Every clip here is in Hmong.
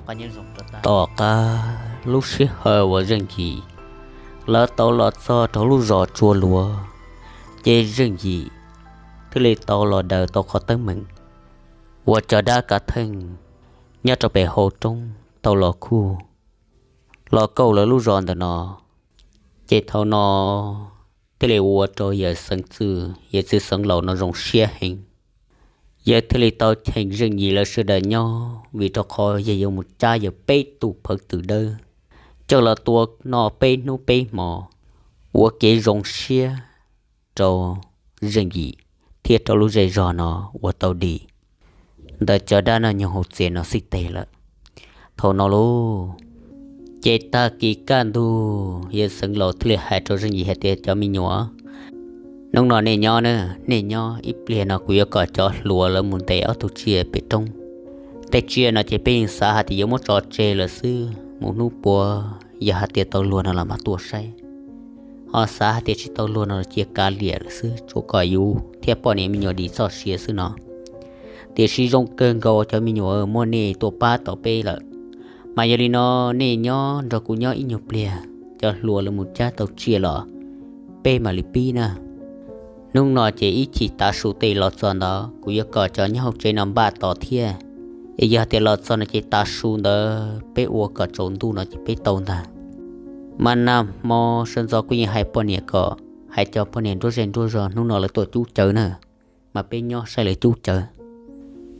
Tom qab lub sij hawm uas Zeej Yim lawv tau los txog rau lub zos Tsua Luav, ces Zeej Yim thiaj li tau los daws tau qhov teeb meem uas cov dab kav theej nyob rau pem hauv roob tau los khuj los kauj lawv lub zos ntawm no. Ces thaum no thiaj li ua rau yawg Xeev Txwj, yawg txiv xeev laus no zoo siab heev. Yawg thiaj li tau cheem Zeej Yim lawv sawv daws nyob, vim rau qhov yawg yuav mus cab yawg peb tus phawv twm dawb coj los tua noj peb hnub peb hmo, ua kev zoo siab rau Zeej Yim thiab rau lub zej zog no uas tau dim ntawm cov dab noj nyoog hauv tsev no xij teg lawm. Thaum no lauj, ces tag kis kaj ntug yawg xeev laus thiaj li hais rau Zeej Yim hais tias, cov me nyuam, hnub no nej nyob na, nej nyob ib pliag no kuv yuav kom cov hluas lawv mus ntes ob tug tsiaj pem roob. Tej tsiaj no ces peb yeej xav hais tias yuav muab tso tseg lawm xwb, mus hnub puav yog hais tias tau luag no los mam tuaj saib, ho xav hais tias tsis tau luag no los cia kav liam lawm xwb, tsuas kom yus thiab poj niam me nyuam dim txoj sia xwb no. Tiam sis zoo kawg nkaus cov me nyuam, muaj nej tuaj pab tau peb lawm, mas yog li no nej nyob nrog kuv nyob ib nyuag pliag, cov hluas lawv mus cab tau tsiaj los peb mam li pib na. Hnub no ces ib chim tav su tej los txog ntawd kuv yuav kom cov nyob hauv tsev no npaj tos thiab, es yog tias los txog no ces tav su ntawd peb ua kom tsaus ntuj no ces peb tau ntag. Mas nag hmo sawv ntxov kuv yeej hais poj niam kom hais cov poj niam nruab zej nruab zog hnub no lawv tuaj cub cawv na, mas peb nyob saib lawv cub cawv.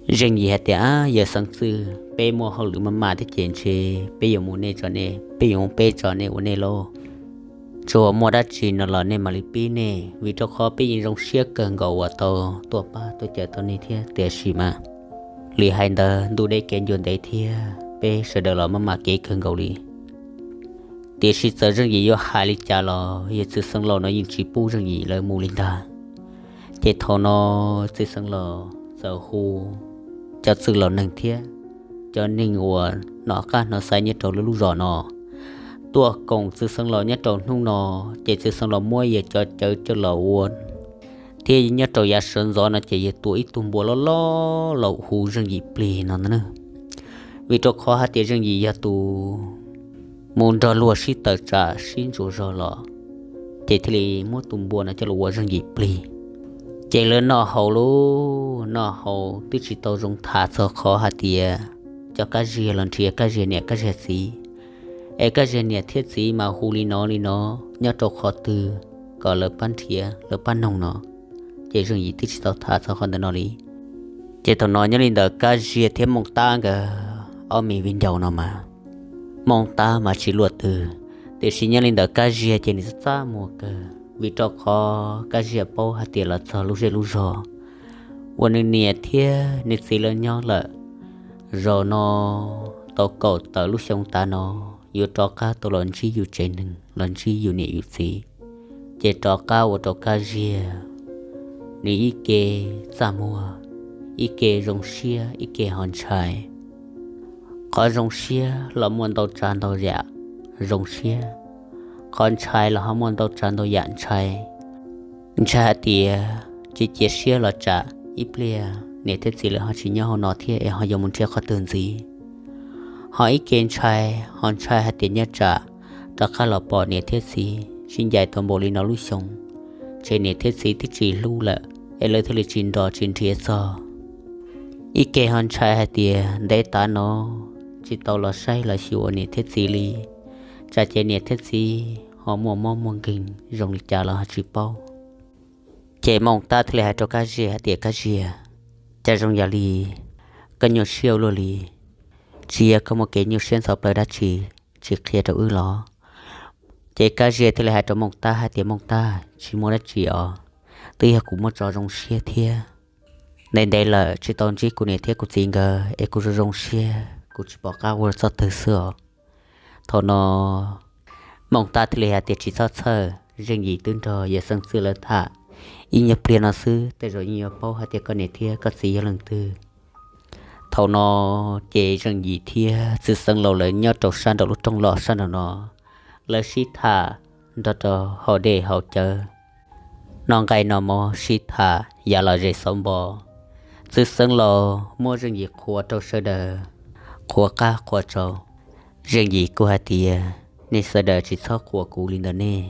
Zeej Yim hais tias, yawg Xeev Txwj, peb muaj hauj lwm maj maj thiab ces ntshe peb yuav mus nej tso nej, peb yuav mus peb tso nej ua nej lauj. Tsuas muaj dab tsi no los nej mam li pib nej, vim rau qhov peb yeej zoo siab kawg nkaus uas tau tuaj pab tuaj cawm tau nej thiab. Tiam sis mas li hais ntawd ntuj deb kev ncua ntev thiab peb sawv daws los maj mam kev kawg nkaus li. Tiam sis txawm Zeej Yim yuav hais li cas los yawg txiv xeev laus no yeej tsis pub Zeej Yim lawv mus li ntag. Ces thaum no txiv xeev laus txawm hu cov txwj laus neeg thiab cov neeg uas hnov qab hnov xaiv nyob rau lub lub zos no tuaj koom txiv xeev laus nyob rau hnub no. Ces txiv xeev laus muab yawg cov cawv coj los ua, thiab nyob rau yav sawv ntxov no ces yawg tua ib tug npua loj loj los hu Zeej Yim plig no na. Vim rau qhov hais tias Zeej Yim yog tus mus nrog luag sib tawm tsam sib ntsuas zog los, ces thiaj li muab tus npua no coj los ua Zeej Yim plig. Ces lawv noj haus lauj, noj haus twb tsis tau zoo tham txog qhov hais tias cov Kab Ziag los nrhiav Kab Ziag niam Kab Ziag txiv, es Kab Ziag niam thiab txiv mas hu li no li no nyob rau qhov twg kom lawv pab nrhiav lawv pab noog no. Ces Zeej Yim twb tsis tau tham txog qhov ntawm no li. Ces thaum no nyob li ntawm Kab Ziag thiab Mooj Tab nkawd ob me viv ncaus no mas, Mooj Tab mas tsis luaj twg, tiam sis nyob li ntawm Kab Ziag ces nws txaj txaj muag kawg, vim rau qhov Kab Ziag paub hais tias los txog lub zej lub zog uas nws niam thiab nws txiv lawv nyob lawm, zaum no tau kaum tawm lub xyoo tav no yuav rov qab tau los ntsib yus tsev neeg los ntsib yus niam yus txiv, ces rov qab ua rau Kab Ziag nws ib ke txaj muag, ib ke zoo siab, ib ke ho ntshai. Qhov zoo siab los muaj ntau tsav ntau yam zoo siab, qhov ntshai los ho muaj ntau tsav ntau yam ntshai. Ntshai hais tias tsis cia siab los tsam ib pliag niam thiab txiv lawv ho tsis nyob hauv no thiab es ho yuav mus nrhiav qhov twg ntxiv. Ho ib ke ntshai, ho ntshai hais tias nyob tsam rov qab los pom niam thiab txiv sib ncaim tau npaum li no lub xyoo, ces niam thiab txiv twb tsis hlub lawm es lawv thiaj li tsis nrog tsis nrhiav txog. Ib ke ho ntshai hais tias ntev tav no tsis tau los saib los xyuas niam thiab txiv li, tsam ces niam thiab txiv ho muaj mob muaj nkeeg zoo li cas los ho tsis paub. Ces Mooj Tab thiaj li hais rau Kab Ziag hais tias, Kab Ziag, cas zoo yam li koj nyuaj siab ua luaj li? Tsis yog koj muaj kev nyuaj siab ntxhov plawv dab tsi, tsis qhia rau wb los? Ces Kab Ziag thiaj li hais rau Mooj Tab hais tias, Mooj Tab, tsis muaj dab tsi os, twb yog kuv muaj tso zoo siab thiab. Ntev ntev lawm tsis tau ntsib kuv niam thiab kuv txiv nkawd es kuv zoo zoo siab, kuv tsis pom qab ua txoj twg xwb os. Thaum no Mooj Tab thiaj li hais tias, Tsis txhob txhawj, Zeej Yim twb nrog yawg Xeeb Txwj lawv tham ib nyuag pliag no xwb, tej zaum yeej yuav paub hais tias koj niam thiab koj txiv yog leej twg. Thaum no ces Zeej Yim thiab Txwj Xeeb Laus lawv nyob rau sab nraum lub rooj loj sab nraum no, lawv sib tham nrog rau haus dej haus cawv, noj nqaij noj mov sib tham yav lom zem xauv npo. Txwj Xeeb Laus muab Zeej Yim qhuas rau sawv daws, qhuas qab qhuas tsaus. Zeej Yim kuj hais tias, nej sawv daws tsis txhob qhuas kuv li ntawd nej.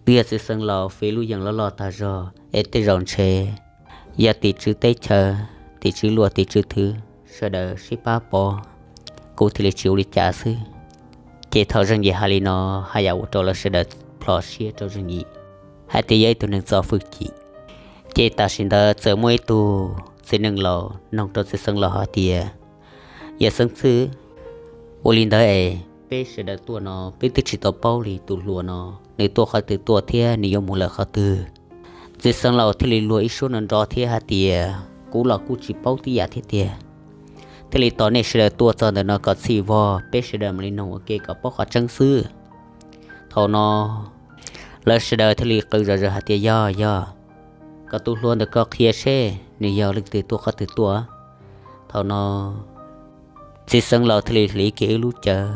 Twb yog txiv xeev laus fij lub yees loj loj tag zog es tej zaum ntshe yog tim tswv teb chaws, tim tswv luag tim tswv thwv sawv daws sib pab pov, kuv thiaj li tsis ua li cas xwb. Ces thaum Zeej Yim hais li no, haj yam ua rau lawv sawv daws plho siab rau Zeej Yim hais tias yog ib tug neeg txo fwj chim. Ces tam sim ntawd txawm muaj ib tug txiv neej laus noog rau txiv xeev laus hais tias, yawm xeeb xwb, ua li ntawd es peb sawv daws tuaj no peb twb tsis tau paub li tus hluas no nws tuaj qhov twg tuaj thiab nws yuav mus lawm qhov twg. Txiv xeev laus thiaj li luag ib suab no nrov thiab hais tias, kuv los kuj tsis paub tib yam thiab tiag. Thiaj li tos nej sawv daws tuaj txog ntawm no kom txhij vog peb sawv daws mam li noog ua ke kom paub qhov tseeb xwb. Thaum no lawv sawv daws thiaj li qw zom zaws hais tias, yog yog, kom tus hluas ntawm ko qhia seb nws yog leej twg tuaj qhov twg tuaj. Thaum no txiv xeev laus thiaj li hliv kiag ib lub cawv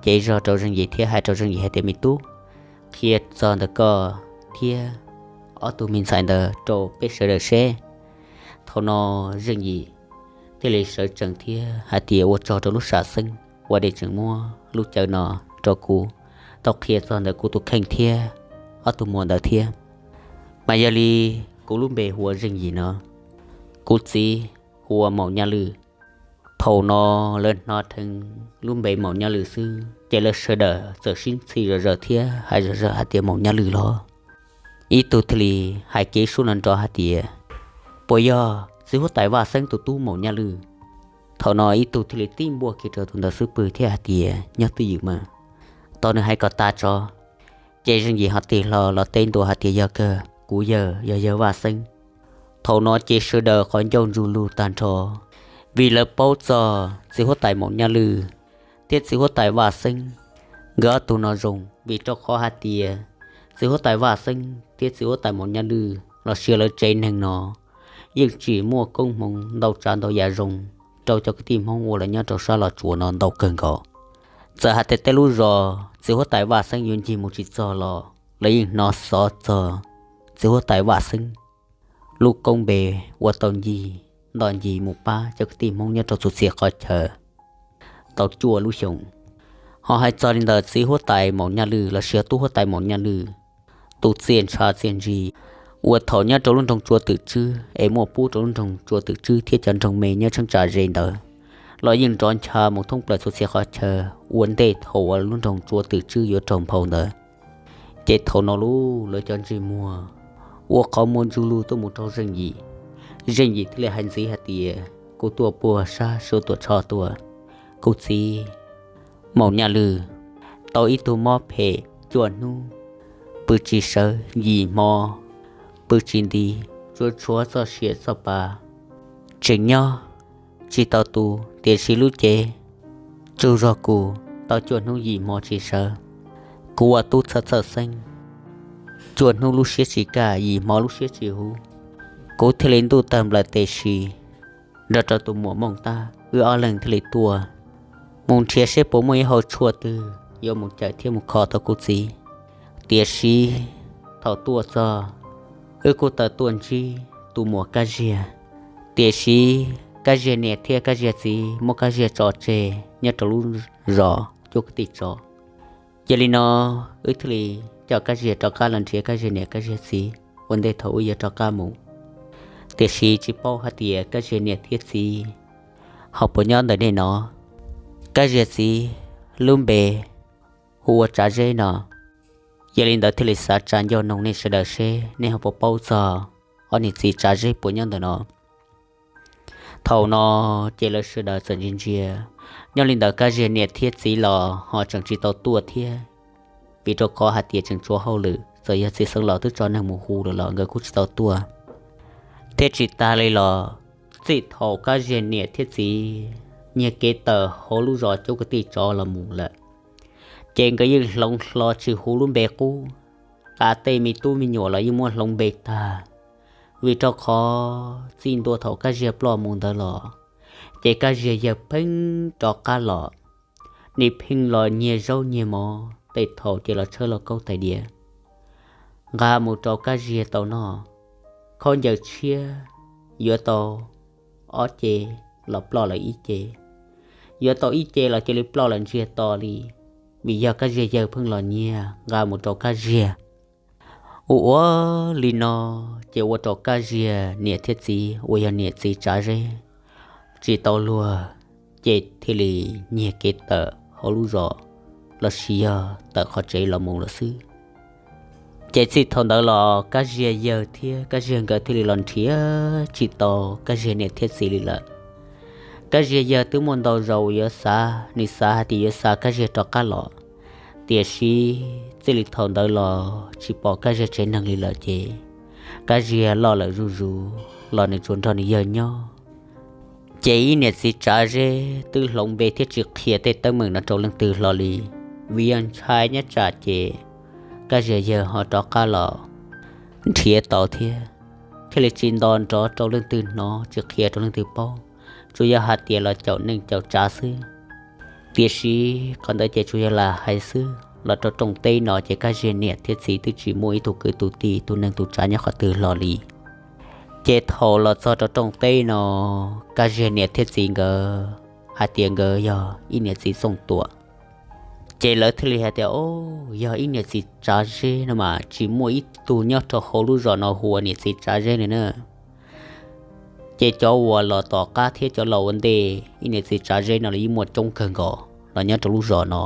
cev zog rau Zeej Yim thiab hais rau Zeej Yim hais tias, me tub, qhia txog ntawm ko thiab ob tug me ntxhais ntawd rau peb sawv daws seb. Thaum no Zeej Yim thiaj li sawv tsees thiab hais tias, ua tsaug rau lub sam xeeb uas nej tseem muab lub cawv no rau kuv tau qhia txog ntawm kuv tus kheej thiab ob tug muam ntawd thiab. Mas yog li, kuv lub npe hu ua Zeej Yim no, kuv txiv hu ua Maum Nyaj Lwj. Thaum no lawv hnov dheev lub npe Maum Nyaj Lwj xwb ces lawv sawv daws txawm sib ntxhi zom zaws thiab hais zom zaws hais tias, Maum Nyaj Lwj los? Ib tug thiaj li hais kiag ib suab no nrov hais tias, puas yog txiv huab tais Vaj Xeeb tus tub Maum Nyaj Lwj? Thaum no ib tug thiaj li tib npuaj kiag rau tus ntawd xub pwg thiab hais tias, nyob twj ywm mas, tos nws hais kom tas tso. Ces Zeej Yim ho tig hlo los teb ntua hais tias, yog kawg, kuv yawg yog yawg Vaj Xeeb. Thaum no ces sawv daws qhov ncauj ntsug lug tag nrho, vim lawv paub txog txiv huab tais Maum Nyaj Lwj thiab txiv huab tais Vaj Xeeb nkawd ob tug no zoo, vim rau qhov hais tias txiv huab tais Vaj Xeeb thiab txiv huab tais Maum Nyaj Lwj los sis lawv tsev neeg no yeej tsim muaj koob hmoov ntau tsav ntau yam zoo rau cov kwv tij Hmoob uas lawv nyob rau sab Los Tsuas no ntau kawg nkaus. Txawm hais tias tej lub zos txiv huab tais Vaj Xeeb yuav ncig mus tsis txog los lawv yeej hnov xov txog txiv huab tais Vaj Xeeb lub koob npe uas tau ncig ntoj ncig mus pab cov kwv tij Hmoob nyob rau txhua txhia qhov chaw tau cuaj lub xyoos. Ho hais txog li ntawd txiv huab tais Maum Nyaj Lwj los sis tub huab tais Maum Nyaj Lwj, tus txiaj ntsha txiaj ntsig uas thaum nyob rau lub nroog Tsua Twm Tswb es muaj pub rau lub nroog Tsua Twm Tswb thiab cov nroog me nyob tsheeb tsam ze ntawd los yeej nrov ncha mus thoob plaws txhua txhia qhov chaw ua ntej thaum uas lub nroog Tsua Twm Tswb yuav raug nphau ntawd. Ces thaum no lub lawv cov ntsej muag ua qhov muag ntsug lug tuaj mus rau Zeej Yim. Zeej Yim thiaj li hais ntxiv hais tias, kuv tuaj puag sab Suav Tuam Tsho tuaj, kuv txiv Maum Nyaj Lwj tau ib tug mob phem cuaj hnub pw tsis sawv, yim hmo pw tsis nti, tsuav tshuav txoj sia txoj pa, tseem nyob tsis tau tu, tiam sis lub cev tsaug zog kuv tau cuaj hnub yim hmo tsis sawv. Kuv ua tub txhawj txhawj xeeb, cuaj hnub lub siab tsis kaj, yim hmo lub siab tsis huv, kuv thiaj li ntuj tawg nplawm tes si nrog rau tus muam Mooj Tab, wb ob leeg thiaj li tuaj mus nrhiav seb puas muaj ib hau tshuaj twg yuav mus cawm thiab mus kho tau kuv txiv. Tiam sis thaum tuaj txog, wb kuj tau tuaj ntsib tus muam Kab Ziag, tiam sis Kab Ziag niam thiab Kab Ziag txiv muab Kab Ziag tso tseg nyob rau lub zos cuab kwv tij tsov. Yog li no, wb thiaj li coj Kab Ziag rov qab los nrhiav Kab Ziag niam Kab Ziag txiv ua ntej thaum wb yuav rov qab mus. Tiam sis tsis paub hais tias Kab Ziag niam thiab txiv ho puas nyob ntawm nej no. Kab Ziag txiv lub npe hu ua Tsav Zeb no. Yog li ntawd thiaj li xav tsa ncauj noog nej sawv daws seb nej ho puas paub txog ob niam txiv Tsav Zeb puas nyob ntawm no. Thaum no ces lawv sawv daws txawm ntsia ntsia. Nyob li ntawd Kab Ziag niam thiab txiv los ho tseem tsis tau tuaj thiab, vim rau qhov hais tias tseem tshuav hauj lwm, txawm yog txiv xeev laus twb tso neeg mus hu lawm los nkawd kuj tsis tau tuaj. Thiab tsis tas li los, txij thaum Kab Ziag niam thiab txiv nyiag kev tawm hauv lub zos cuab kwv tij tsov los mus lawm, ces nkawd yeej hloov hlo tsis hu lub npe qub. Qav tej me tub me nyuam los yeej muab hloov npe tag, vim rau qhov txij ntua thaum Kab Ziag ploj mus ntawd los, ces Kab Ziag yawg pheej rov qab los, nim pheej los nyiag zaub nyiag mov, tej thaum ces los tshawb lauj kaub tais diav nqa mus rau Kab Ziag tau noj. Khaub ncaws tshiab yuav tau ob ce los ploj lawm ib ce, yuav tau ib ce los cia li ploj lawm ntsiag to li, vim yog Kab Ziag yawg pheej los nyiag nqa mus rau Kab Ziag. Ua ua li no ces ua rau Kab Ziag niam thiab txiv uas yog niam txiv Tsav Zeb tsis tau luag, ces thiaj li nyiag kev tawm hauv lub zos los sis yog tawm qhov tsev los mus lawm xwb. Ces txij thaum ntawd los Kab Ziag yawg thiab Kab Ziag nkawd thiaj li los nrhiav tsis tau Kab Ziag niam thiab txiv li lawm. Kab Ziag yawg twb muaj ntau zaus uas yuav xav, nws xav hais tias yuav xa Kab Ziag rov qab los, tiam sis txij li thaum ntawd los tsis pom Kab Ziag tsev neeg li lawm ces Kab Ziag loj lawm zuj zus los nws tsuas nrog nws yawg nyob. Ces ib niam txiv Tsav Zeb twb hloov npe thiab tsis qhia tej teeb meem no rau leej twg hlo li, vim yog ntshai nyob tsam ces Kab Ziag yawg ho rov qab los nrhiav tau thiab, thiaj li tsis nto nrov rau leej twg hnov, tsis qhia rau leej twg paub, tsuas yog hais tias los caum neej caum tsav xwb. Tiam sis qhov ntawd ces tsuas yog lam hais xwb, los rau rooj teb no ces Kab Ziag niam thiab txiv twb tsis muaj ib tug kwv tus tij tus neeg tus tsav nyob qhov twg hlo li. Ces thaum los txog rau rooj teb no, Kab Ziag niam thiab txiv nkawd hais tias nkawd yog ib niam txiv Txooj Tuam, ces lawv thiaj li hais tias, O, yog ib niam txiv Tsav Zeb no mas tsis muaj ib tug nyob rau hauv lub zos no hu ua niam txiv Tsav Zeb li na. Ces cov uas los tom qab thiab cov los ua ntej ib niam txiv Tsav Zeb no los yeej muaj coob kawg nkaus los nyob rau lub zos no.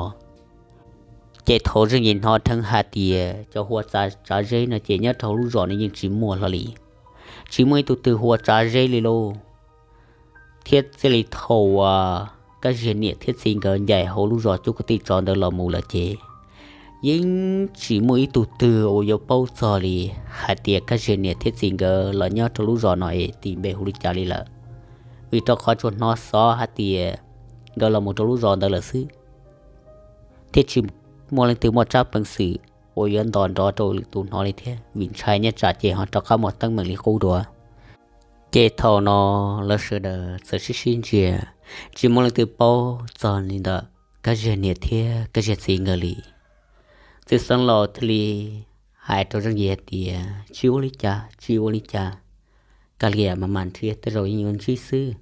Ces thaum Zeej Yim hnov dheev hais tias cov hu ua Tsav Zeb no ces nyob rau hauv lub zos no yeej tsis muaj hlo li, tsis muaj ib tug twg hu ua Tsav Zeb li lauj. Thiab txij li thaum uas Kab Ziag niam thiab txiv nkawd ncaim hauv lub zos cuab kwv tij tsov ntawd los mus lawm ces yeej tsis muaj ib tug twg uas yuav paub txog li hais tias Kab Ziag niam thiab txiv nkawd los nyob rau lub zos no es tis npe hu li cas li lawm, vim rau qhov tsuas hnov xov hais tias nkawd los mus rau lub zos ntawd lawm xwb, thiab tsis muaj leej twg muaj tsab peev xwm uas yuav nto nrov rau lwm tus hnov li thiab, vim ntshai nyob tsam ces ho rov qab muaj teeb meem li qub dua. Ces thaum no lawv sawv daws txawm sib sib ntsia, tsis muaj leej twg paub txog li ntawm Kab Ziag niam thiab Kab Ziag txiv nkawd li. Txiv Xeev Laus thiaj li hais rau Zeej Yim hais tias, Tsis ua li cas, tsis ua li cas, kab liam mas mam nrhiav tej zaum yeej yuav ntsib xwb.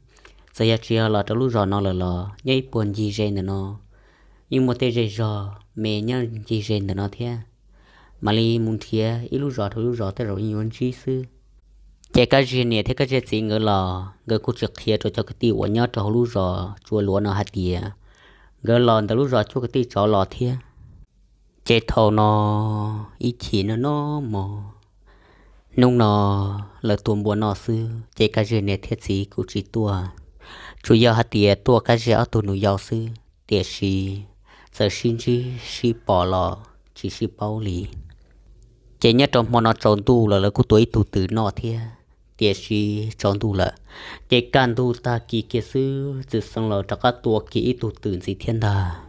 Txawm yog tsis yog los rau lub zos no lawm los nyob ib puag ncig ze ntawm no, yeej muaj tej zej zog me nyob ncig ze ntawm no thiab, mam li mus nrhiav ib lub zos rau lub zos tej zaum yeej yuav ntsib xwb. Ces Kab Ziag niam thiab Kab Ziag txiv nkawd los nkawd kuj tsis qhia rau cov kwv tij uas nyob rau hauv lub zos Tsua Luav no hais tias nkawd los ntawm lub zos cuab kwv tij tsov los thiab. Ces thaum no ib chim no no mog, hnub no lawv tua npua noj xwb ces Kab Ziag niam thiab txiv kuj tsis tuaj, tsuas yog hais tias tuaj Kab Ziag ob tug nus yau xwb, tiam sis txawm sib ntsib sib pom los tsis sib paub li. Ces nyob rau hmo no tsaus ntuj lawm lawv kuj tua ib tug twm noj thiab, tiam sis tsaus ntuj lawm, ces kaj ntug tag kis kiag xwb Txiv Xeev Laus rov qab tua kiag ib tug twm ntxiv thiab ntag.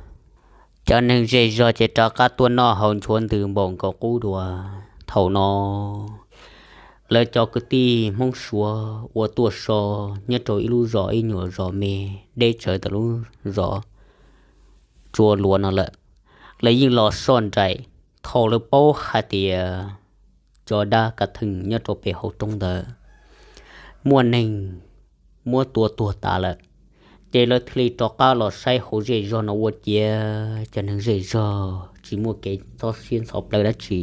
Cov neeg zej zog ces rov qab tuaj noj haus nchuav ntws npaum nkaus qub dua. Thaum no lawv cov kwv tij Hmoob Suav uas tuaj so nyob rau ib lub zos ib nyuag zos me deb tsawv ntawm lub zos Tsua Luav no lawm, lawv yeej los soj nraim. Thaum lawv paub hais tias cov dab kav theej nyob rau pem hauv roob ntawd muaj neeg muab tua tuag tas lawm, ces lawv thiaj li rov qab los saib hauv zej zog no ua ciav cov neeg zej zog tsis muaj kev txob siab ntxhov plawv dab tsi.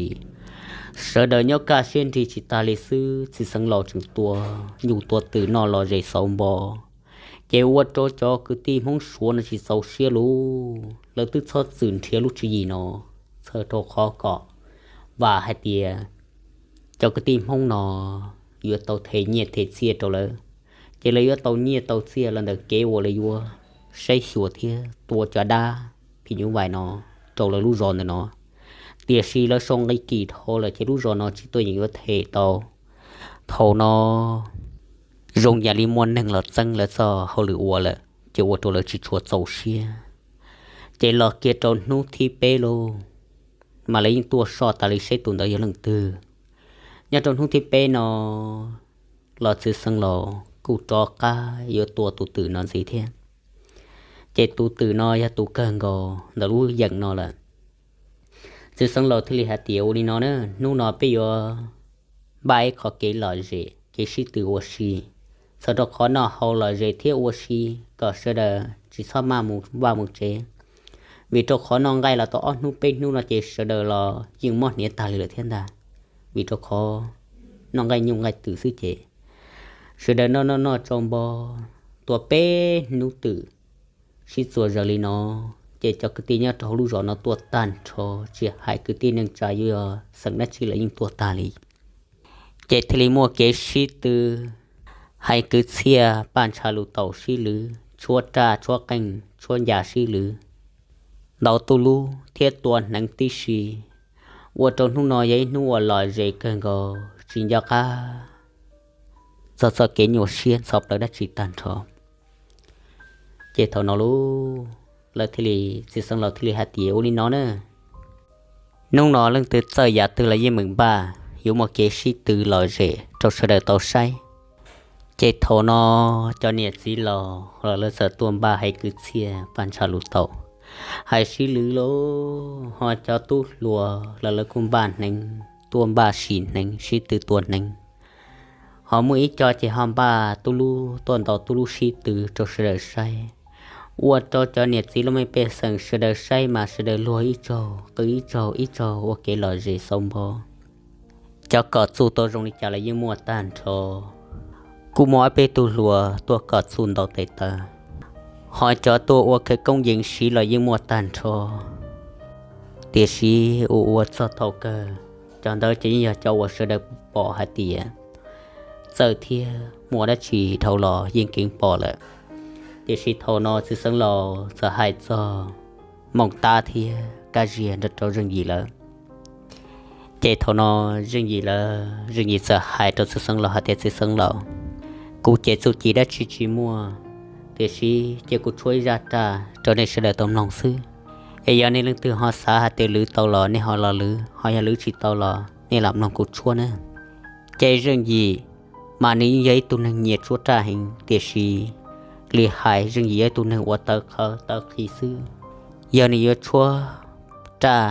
Sawv daws nyob kaj siab nrig tsis tag li xwb, Txiv Xeev Laus tseem tua nyuj tua twm noj los zes xauv npo, ces ua rau cov kwv tij Hmoob Suav no tsis txaus siab lauj. Lawv twb txhob txwm nrhiav lub tswv yim no, txhawm rau qhov kom vam hais tias cov kwv tij Hmoob no yuav tau them nyiaj them txiaj rau lawv, ces lawv yuav tau nyiaj tau txiaj los ntawm kev uas lawv yuav saib xyuas thiab tua cov dab phim nyuj vais no rau lawv lub zos ntawm no. Tiam sis lawv sau nqi kim dhau lawm ces lub zos no tsis tuaj yeem yuav them tau. Thaum no zoo yam li muaj neeg los txeeb lawv txoj hauj lwm ua lawm, ces ua rau lawv tsis tshua txaus siab. Ces los kiag rau hnub thib peb lauj, mas lawv yeej tuaj soj tas li saib tus ntawd yog leej twg. Nyob rau hnub thib peb no los Txiv Xeev Laus kuj rov qab yuav tua tus twm no ntxiv thiab. Ces tus twm no yog tus kawg nkaus ntawm lub yeem no lawm. Txiv Xeev Laus thiaj li hais tias, Ua li no na, hnub no peb yuav npaj ib qho kev lom zem kev sib tw ua si, txhawm rau qhov noj haus lom zem thiab ua si kom sawv daws tsis txhob maj mus vaj mus tsev, vim rau qhov noj nqaij los tau ob hnub peb hnub no ces sawv daws los yeej mob hniav tag li lawm thiab ntag. Vim rau qhov noj nqaij nyuj nqaij twm xwb ces sawv daws noj noj noj tsau npo, tua peb hnub twm sib txuas zaws li no, ces cov kwv tij nyob rau hauv lub zos no tuaj tag nrho, tsis hais kwv tij neej tsa yuav xeem dab tsi los yeej tuaj tag li. Ces thiaj li muaj kev sib tw, hais kwv txhiaj, paj ntsha lus taus, sib lwv tshuab raj tshuab qeej tshuab ncas sib lwv, ntaus tuj lub thiab tua hneev tib si, ua rau hnub no yog ib hnub uas lom zem kawg nkaus tsis nco qab txog txoj kev nyuaj siab ntxhov plawv dab tsi tag nrho. Ces thaum no lub, lawv thiaj li, txiv xeev laus thiaj li hais tias ua li no na, hnub no leej twg txawj yav twg los yeej meem npaj, yuav muaj kev sib tw lom zem rau sawv daws tau saib. Ces thaum no cov niam txiv laus los lawv txawm tuaj npaj hais kwv txhiaj, paj ntsha lus taus, hais sib lwv lauj, ho cov tub hluas los lawv kuj npaj hneev, tuaj npaj sim hneev sib tw tua hneev, ho muaj ib co ces ho npaj tuj lub tuaj ntaus tuj lub sib tw rau sawv daws saib. Ua rau cov niam txiv laj mej pej xeem sawv daws saib mas sawv daws luag ib tsaug qw ib tsaug ib tsaug ua kev lom zem xauv npo. Cov kom txuj tau zoo li cas los yeej muaj tag nrho. Kuj muaj ob peb tug hluas tuaj kom txuj ntaus tes taw, ho cov tuaj ua khawv koob yeev siv los yeej muaj tag nrho. Tiam sis ua ua txog thaum kawg, cov ntawd ces yeej yog cov uas sawv daws pom hais tias txawj thiab muaj dab tsi dhau los yeej keev pom lawm. Tiam sis thaum no txiv xeev laus txawm hais txog Mooj Tab thiab Kab Ziag nrog rau Zeej Yim lawv. Ces thaum no Zeej Yim lawv, Zeej Yim txawm hais rau txiv xeev laus hais tias txiv xeev laus, kuv ces txuj ci dab tsi tsis muaj, tiam sis cia kuv tshuab ib zaj raj rau nej sawv daws tau mloog xwb. Es yog nej leej twg ho xav hais tias lwv tau los nej ho los lwv, ho yog lwv tsis tau los nej lam mloog kuv tshuab na. Ces Zeej Yim mas nws yeej yog ib tug neeg nyiam tshuab raj heev, tiam sis li hais Zeej Yim yog ib tug neeg uas tawv qhawv tawv qhi xwb. Yog nws yuav tshuab raj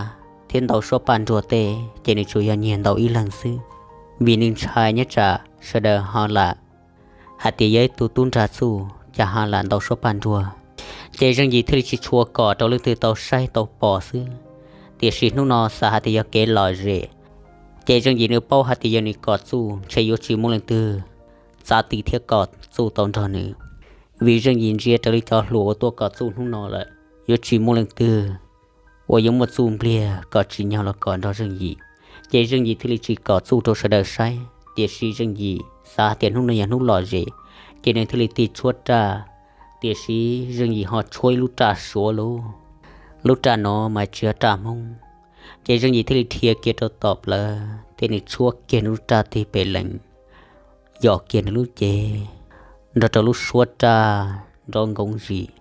thiab ntaus suab paj nruag tej ces nws tsuas yog nyiag ntaus ib leeg xwb, vim nws ntshai nyob tsam sawv daws ho lam hais tias yog ib tug tub nrag txuj cas ho lam ntaus suab paj nruag, ces Zeej Yim thiaj li tsis tshua kom rau leej twg tau saib tau pom xwb. Tiam sis hnub no xav hais tias yog kev lom zem, ces Zeej Yim nws paub hais tias yog nws kom txuj ntshe yuav tsis muaj leej twg txav ti thiab kom txuj tau nrog nws, vim Zeej Yim ntsia raws li cov hluas uas tuaj kom txuj hnub no lawm, yuav tsis muaj leej twg uas yuav muaj txuj npliag kom tsim nyog los kom nrog Zeej Yim. Ces Zeej Yim thiaj li tsis kom txuj rau sawv daws saib, tiam sis Zeej Yim xav hais tias hnub no yog hnub lom zem, ces nws thiaj li tig tshuab raj. Tiam sis Zeej Yim ho tshuab ib lub raj Suav lauj, lub raj no mas tsis yog raj Hmoob. Ces Zeej Yim thiaj li dhia kiag rau tom plawv thiab nws tshuab kiag nws lub raj tig pem lees, yos kiag nws lub cev nrog rau lub suab raj nrov nkoov zis,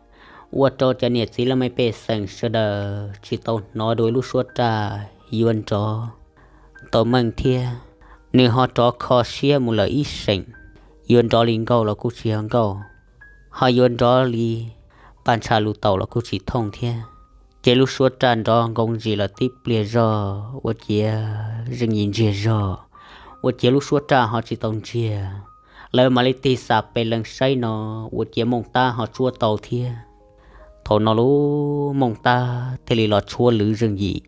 ua rau cov niam txiv laj mej pej xeem sawv daws tsis tau hnov dua ib lub suab raj yuav nrov tau meej thiab. Nws ho rov kho siab mus lawm ib seem, yuav nrov li nkauj los kuj tsis yog nkauj, ho yuav nrov li paj ntsha lus taus los kuj tsis thooj thiab. Ces lub suab raj nrov nkoov zis lawm tib pliag zog ua ciav Zeej Yim ntsiag zog, ua ciav lub suab raj ho tsis tau ntsiag. Lawv mam li tig xam pes lees saib no, ua ciav Mooj Tab ho tshuab tau thiab. Thaum no lub Mooj Tab thiaj li los tshuab lwv Zeej Yim.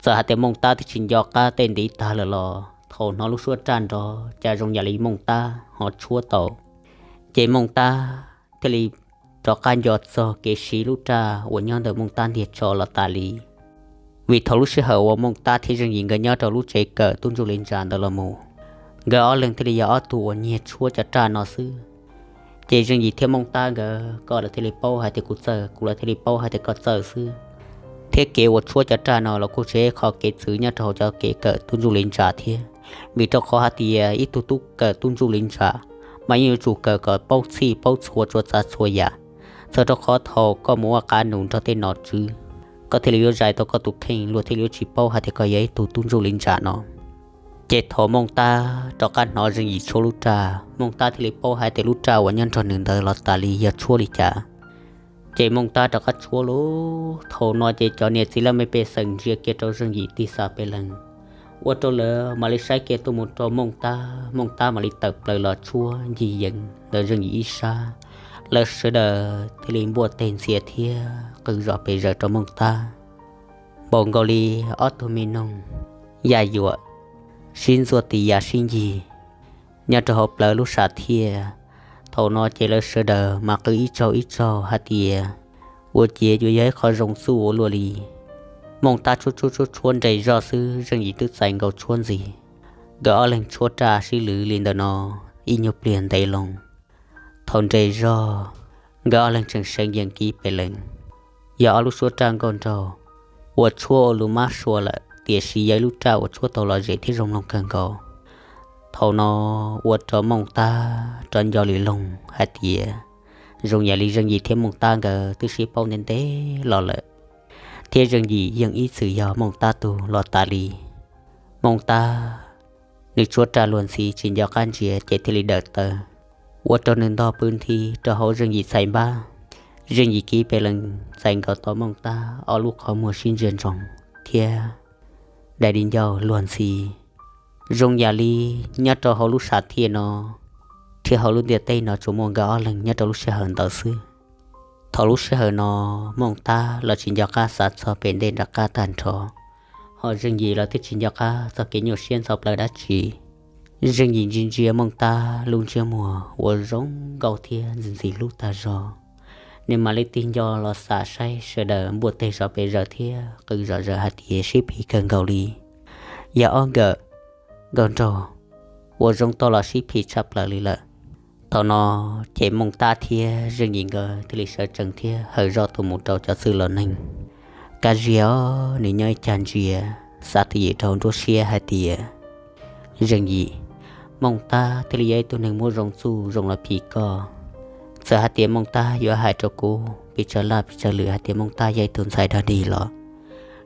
Txawm hais tias Mooj Tab twb tsis nco qab tej ntiv tag lawm los thaum hnov lub suab raj nrov cas zoo yam li Mooj Tab ho tshuab tau. Ces Mooj Tab thiaj li rov qab nco txog kev siv lub raj uas nyob ntawm Mooj Tab ntiag tso los tas li. Vim thaum lub sij hawm uas Mooj Tab thiab Zeej Yim nkawd nyob rau lub tsev kawm tub ntsuj li ntsa ntawd los mus, nkawd ob leeg thiaj li yog ob tug uas nyiag tshuab cov raj no xwb. Ces Zeej Yim thiab Mooj Tab nkawd, koj lawv thiaj li paub hais tias kuv txawj, kuv lawv thiaj li paub hais tias koj txawj xwb. Thiab kev uas tshuab cov raj no los kuj tsis yog qhov kev txwv nyob rau hauv cov kev kawm tub ntsuj li ntsa thiab, vim rau qhov hais tias ib tug tub kawm tub ntsuj li ntsa mas yeej yuav tsum kawm kom paub txhij paub txhua txhua tsav txhua yam, txawm rau qhov thaum koj mus ua qav nus nrog tej nom tswv, koj thiaj li yuav zais tau koj tus kheej, luag thiaj li yuav tsis paub hais tias koj yog ib tug tub ntsuj li ntsa no. Ces thaum Mooj Tab rov qab hnov Zeej Yim tshuab lub raj, Mooj Tab thiaj li paub hais tias lub raj uas nyob nrog nws ntawd los tas li yog tshuab li cas. Ces Mooj Tab rov qab tshuab lauj. Thaum no ces cov niam txiv laj mej pej xeem ntsia kiag rau Zeej Yim tig xam pes lees, ua rau lawv mam li saib kiag tuaj mus rau Mooj Tab, Mooj Tab mam li tawm plaws los tshuab ncig yees ntawm Zeej Yim ib sab, Lawv sawv daws thiaj li npuaj teg ntxhias thiab qw zom pes zaws rau Mooj Tab, npaum nkaus li ob tug me noog yaj yuam sib ntxuaj tis ya sib ncig nyob rau hauv plawv lub sam thiaj. Thaum no ces lawv sawv daws mas qw ib tsaug ib tsaug hais tias, ua ciav yuav yog ib qho zoo txuj ua luaj li. Mooj Tab tshuab tshuab tshuab tshuab nres zog xwb, Zeej Yim twb txais nkaus tshuab ntxiv. Nkawd ob leeg tshuab raj sib lwv li ntawm no ib nyuag pliag ntev loo. Thaum nres zog, nkawd ob leeg tseem seev yees kiv pes lees, yog ob lub suab raj nkauj nraug uas tshuab ua lus mab sua lawm, tiam sis yog ib lub raj uas tshuab tau lom zem thiab zoo mloog kawg nkaus. Thaum no ua rau Mooj Tab rov nco lus loog hais tias, zoo yam li Zeej Yim thiab Mooj Tab nkawd twb sib paub ntev ntev los lawm, thiab Zeej Yim yeej ib txwm yog Mooj Tab tug los tas li. Mooj Tab nws tshuab raj luag ntxhi tsis nco qab ntsia ces thiaj li dawm taw, ua rau nws ntog pw nthi rau hauv Zeej Yim txhais npab. Zeej Yim kiv pes lees txais nkaus tau Mooj Tab ob lub qhov muag sib ntsia ntsoov thiab dai di ncauj luag ntxhi. Zoo yam li nyob rau hauv lub sam thiaj no thiab hauv lub ntiaj teb no tsuas muaj nkawd ob leeg nyob rau lub sij hawm ntawd xwb. Thaum lub sij hawm no Mooj Tab los tsis nco qab xav txog pem ntej nram qab tag nrho, ho Zeej Yim los twb tsis nco qab txog kev nyuaj siab ntxhov plawv dab tsi. Zeej Yim ntsia ntsia Mooj Tab lub ntsiab muag uas zoo nkauj thiab ntxim ntxim hlub tag zog, nws mam li tig nco los xam saib sawv daws npuaj teg zom pes zaws thiab qw zom zaws hais tias sib phim kawg nkaus li. Yog ob nkawm nkauj nraug uas zoo tau los sib phim tshaj plaws li lawm. Thaum no ces Mooj Tab thiab Zeej Yim nkawd thiaj li sawv tsees thiab hawm zoj tuaj mus rau cov txwj laus neeg. Kab Ziag nws nyob ib cag ntsia, xav twj ywm rau nruab siab hais tias, Zeej Yim, Mooj Tab thiaj li yog ib tug neeg muaj zoo txuj zoo los phim koj. Txawm hais tias Mooj Tab yuav hais rau kuv pes tsawg laj pes tsawg lwm hais tias Mooj Tab yog ib tug ntxhais dog dig los,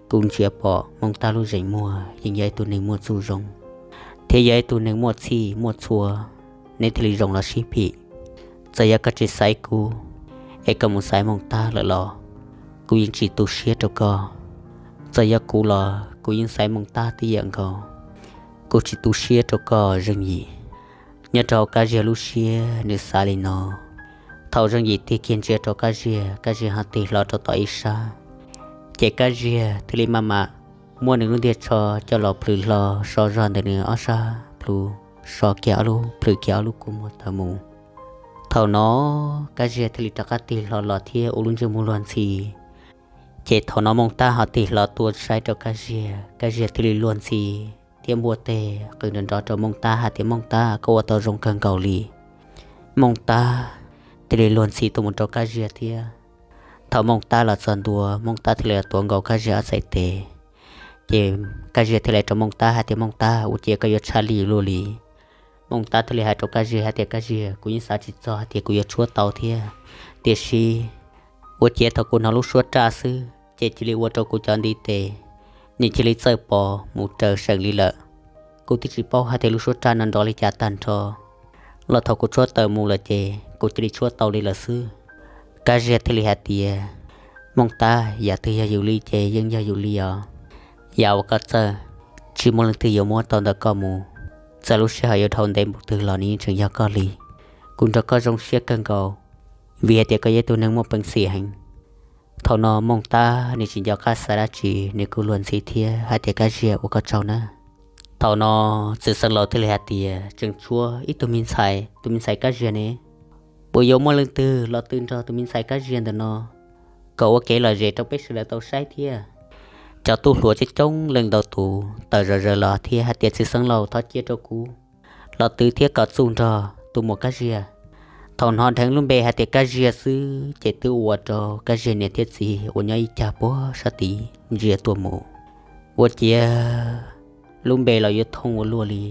kuv ntsia pom Mooj Tab lub zeem muag yeej yog ib tug neeg muaj txuj zoo, thiab yog ib tug neeg muaj txhij muaj txhua, neb thiaj li zoo los sib phim. Txawm yog koj tsis xaiv kuv, es koj mus xaiv Mooj Tab lawm los, kuv yeej tsis tu siab rau koj. Txawm yog kuv los kuv yeej xaiv Mooj Tab tib yam nkaus. Kuv tsis tu siab rau koj Zeej Yim. Nyob rau hauv Kab Ziag lub siab nws xav li no. Thaum Zeej Yim tig kiag ntsia rau Kab Ziag, Kab Ziag ho tig hlo rau tom ib sab, ces Kab Ziag thiaj li maj mam muab nws lub ntiag tsho coj los plhws hlo so zog ntawm nws ob sab plhu, so kiag ob lub, plhws kiag ob lub kua muag tawm mus. Thaum no Kab Ziag thiaj li rov qab tig hlo los thiab ua lub ntsej muag luag ntxhi. Ces thaum no Mooj Tab ho tig hlo tuaj saib rau Kab Ziag, Kab Ziag thiaj li luag ntxhi thiab npuaj teg qw nrov nrov rau Mooj Tab hais tias, Mooj Tab, koj ua tau zoo kawg nkaus li. Mooj Tab thiaj li luag ntxhi tuaj mus rau Kab Ziag thiab. Thaum Mooj Tab los txog ntua, Mooj Tab thiaj li tuav nkaus Kab Ziag ob txhais tes. Ces Kab Ziag thiaj li rau Mooj Tab hais tias, Mooj Tab, ua ciav koj yuav tshaj lij luaj li. Mooj Tab thiaj li hais rau Kab Ziag hais tias, Kab Ziag, kuv yeej xav tsis txog hais tias kuv yuav tshuab tau thiab. Tiam sis ua ciav thaum kuv hnov lub suab raj xwb ces cia li ua rau kuv cov ntiv tes nws cia li txawj pos mus raws seem li lawm. Kuv twb tsis paub hais tias lub suab raj no nrov li cas tag nrho, los thaum kuv tshuab tawm mus lawm ces kuv cia li tshuab tau li lawm xwb. Kab Ziag thiaj li hais tias, Mooj Tab, yam twg yog yus li ces yeej yog yus li os. Yam uas koj txawj, tsis muaj leej twg yuav muab tau ntawm koj mus. Txawm lub sij hawm yuav dhau ntev npaum twg los nws yeej tseem yog koj li. Kuv nrog koj zoo siab kawg nkaus, vim hais tias koj yog ib tug neeg muaj peev xwm heev. Thaum no Mooj Tab nws tsis nco qab xav dab tsi, nws kuj luag ntxhi thiab hais tias, Kab Ziag, ua koj tsaug nawb. Thaum no Txwj Xeeb Laus thiaj li hais tias, Tseem tshuav ib tug me ntxhais, tus me ntxhais Kab Ziag ne, puas yuav muaj leej twg los tw nrog tus me ntxhais Kab Ziag ntawm no kom ua kev lom zem rau peb sawv daws tau saib thiab? Cov tub hluas coob coob leej ntau tus tawm zom zaws los thiab hais tias, Txwj Xeeb Laus, thov cia rau kuv los tw thiab kom txuj nrog tus muam Kab Ziag. Thaum hnov dheev lub npe hais tias Kab Ziag xwb ces twb ua rau Kab Ziag niam thiab txiv uas nyob ib cag puag sab tid ntsia tuaj mus. Ua ciav lub npe los yuav thooj ua luaj li,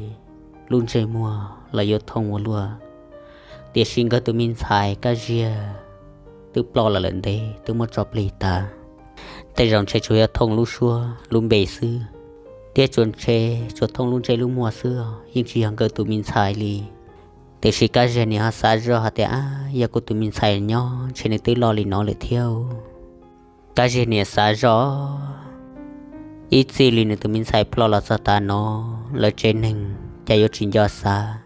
lub ntsej muag los yuav thooj ua luaj, tiam sis nkawd tus me ntxhais Kab Ziag twb ploj lawm lawm ntev, twb muab tso plig tas. Tej zaum ntshe tsuas yog thooj lub suab lub npe xwb, thiab tsuas ntshe tsuas thooj lub ntsej lub muag xwb, yeej tsis yog nkawd tus me ntxhais li. Tiam sis Kab Ziag niam ho xav zoj hais tias, Ab, yog kuv tus me ntxhais nyob ntshe nws twb loj li no lawm thiab. Kab Ziag niam xav zoj, ib txij li nws tus me ntxhais ploj los txog tav no, lawv tsev neeg cas yuav tsis nco xav,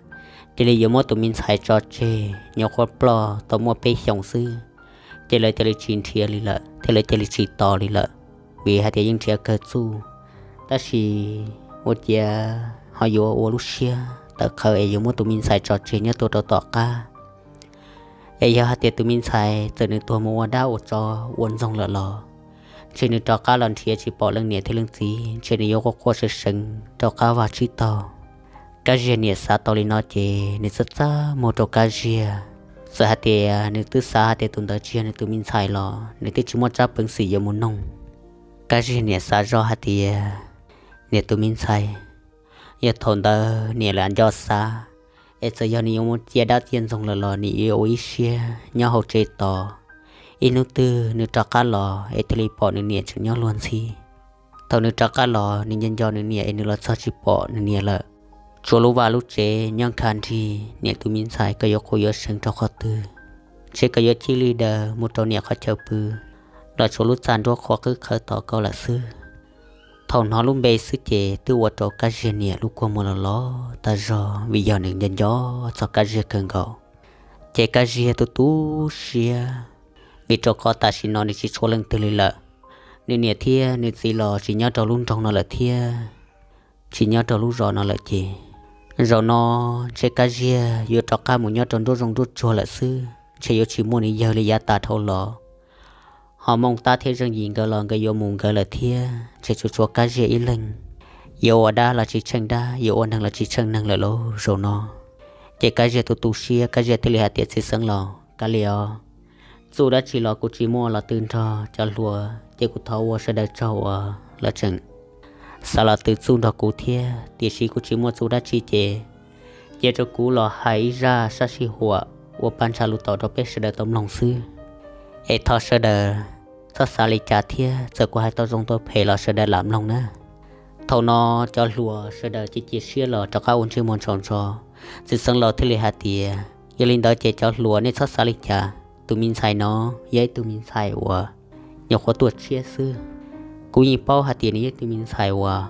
cia li yuav muab tus me ntxhais tso tseg, nyuam qhuav ploj tau muaj peb xyoos xwb, ces lawv cia li tsis nrhiav li lawm thiab lawv cia li tsis tos li lawm, vim hais tias yeej nrhiav kawg txuj, tab sis ua ciav ho yuav ua lub siab tawv qhawv es yuav muab tus me ntxhais tso tseg nyob tuaj rau tom qab. Es yog hais tias tus me ntxhais txawm nws tuag mus ua dab ua tsov ua ntxoog lawm los, ntshe nws rov qab los nrhiav tsis pom leej niam thiab leej txiv, ntshe nws yuav quaj quaj seev seev rov qab vaj tsib taug. Kab Ziag niam xav tau li no ces nws txaj txaj muag rau Kab Ziag. Txawm hais tias nws twb xav hais tias tus ntawd tsis yog nws tus me ntxhais los nws twb tsis muaj tsab peev xwm yuav mus noog. Kab Ziag niam xav zoj hais tias, niam tus me ntxhais, yog thaum ntawd niam lam nco xav, es txawm yog nws yuav mus ciaj dab ciaj ntxoog lawm los nws yuav ua ib siab nyob hauv tsev tos ib hnub twg nws rov qab los es thiaj li pom nws niam tseem nyob luag ntxhi. Thaum nws rov qab los nws nco nco nws niam es nws los txog tsis pom nws niam lawm, tshuav lub vaj lub tsev nyob nkhav nrig. Niam tus me ntxhais, koj yuav quaj yuav seev rau qhov twg? Ntshe koj yuav cia li daws mus rau niam qhov chaw pw los tshuav lub txaj nruab qhuav qwb qhawv tos koj lawm xwb. Thaum hnov lub npe xwb ces twb ua rau Kab Ziag niam lub kua muag los los tag zog vim yog nws nco nco txog Kab Ziag kawg nkaus. Ces Kab Ziag tu tu siab, vim rau qhov tam sim no nws tsis tshuav leej twg li lawm. Nws niam thiab nws txiv los tsis nyob rau lub nroog no lawm thiab tsis nyob rau lub zos no lawm ces zaum no ntshe Kab Ziag yuav rov qab mus nyob rau nruab zoov nruab tsuag lawm xwb, ntshe yuav tsis muaj nws yawg li yav tas dhau los. Ho Mooj Tab thiab Zeej Yim nkawd los nkawd yuav mus nkawd lawm thiab, ntshe tsuas tshuav Kab Ziag ib leeg. Yuav ua dab los tsis tsheej dab, yuav ua neeg los tsis tsheej neeg lawm lauj zaum no. Ces Kab Ziag tu tu siab, Kab Ziag thiaj li hais tias, Txiv Xeev Laus, kav liam os, txuj dab tsi los kuv tsis muaj los twv nrog cov hluas, ces kuv thov ua sawv daws tsaug uas lawv tseem xav los twv txuj nrog kuv thiab, tiam sis kuv tsis muaj txuj dab tsi ces cia rau kuv los hais ib zaj sab sij huam ua pab ntshai lus tom rau peb sawv daws tau mloog xwb. Es thov sawv daws txhob xav li cas thiab, txawm kuv hais tau zoo tau phem los sawv daws lam mloog na. Thaum no cov hluas sawv daws cia cia siab los rov qab ua ntsej muag ntsaum ntso. Txiv Xeev Laus thiaj li hais tias, Yog li ntawd ces cov hluas nej txhob xav li cas, tus me ntxhais no yog ib tug me ntxhais uas nyuam qhuav tuaj tshiab xwb. Kuv yeej paub hais tias nws yog ib tug me ntxhais uas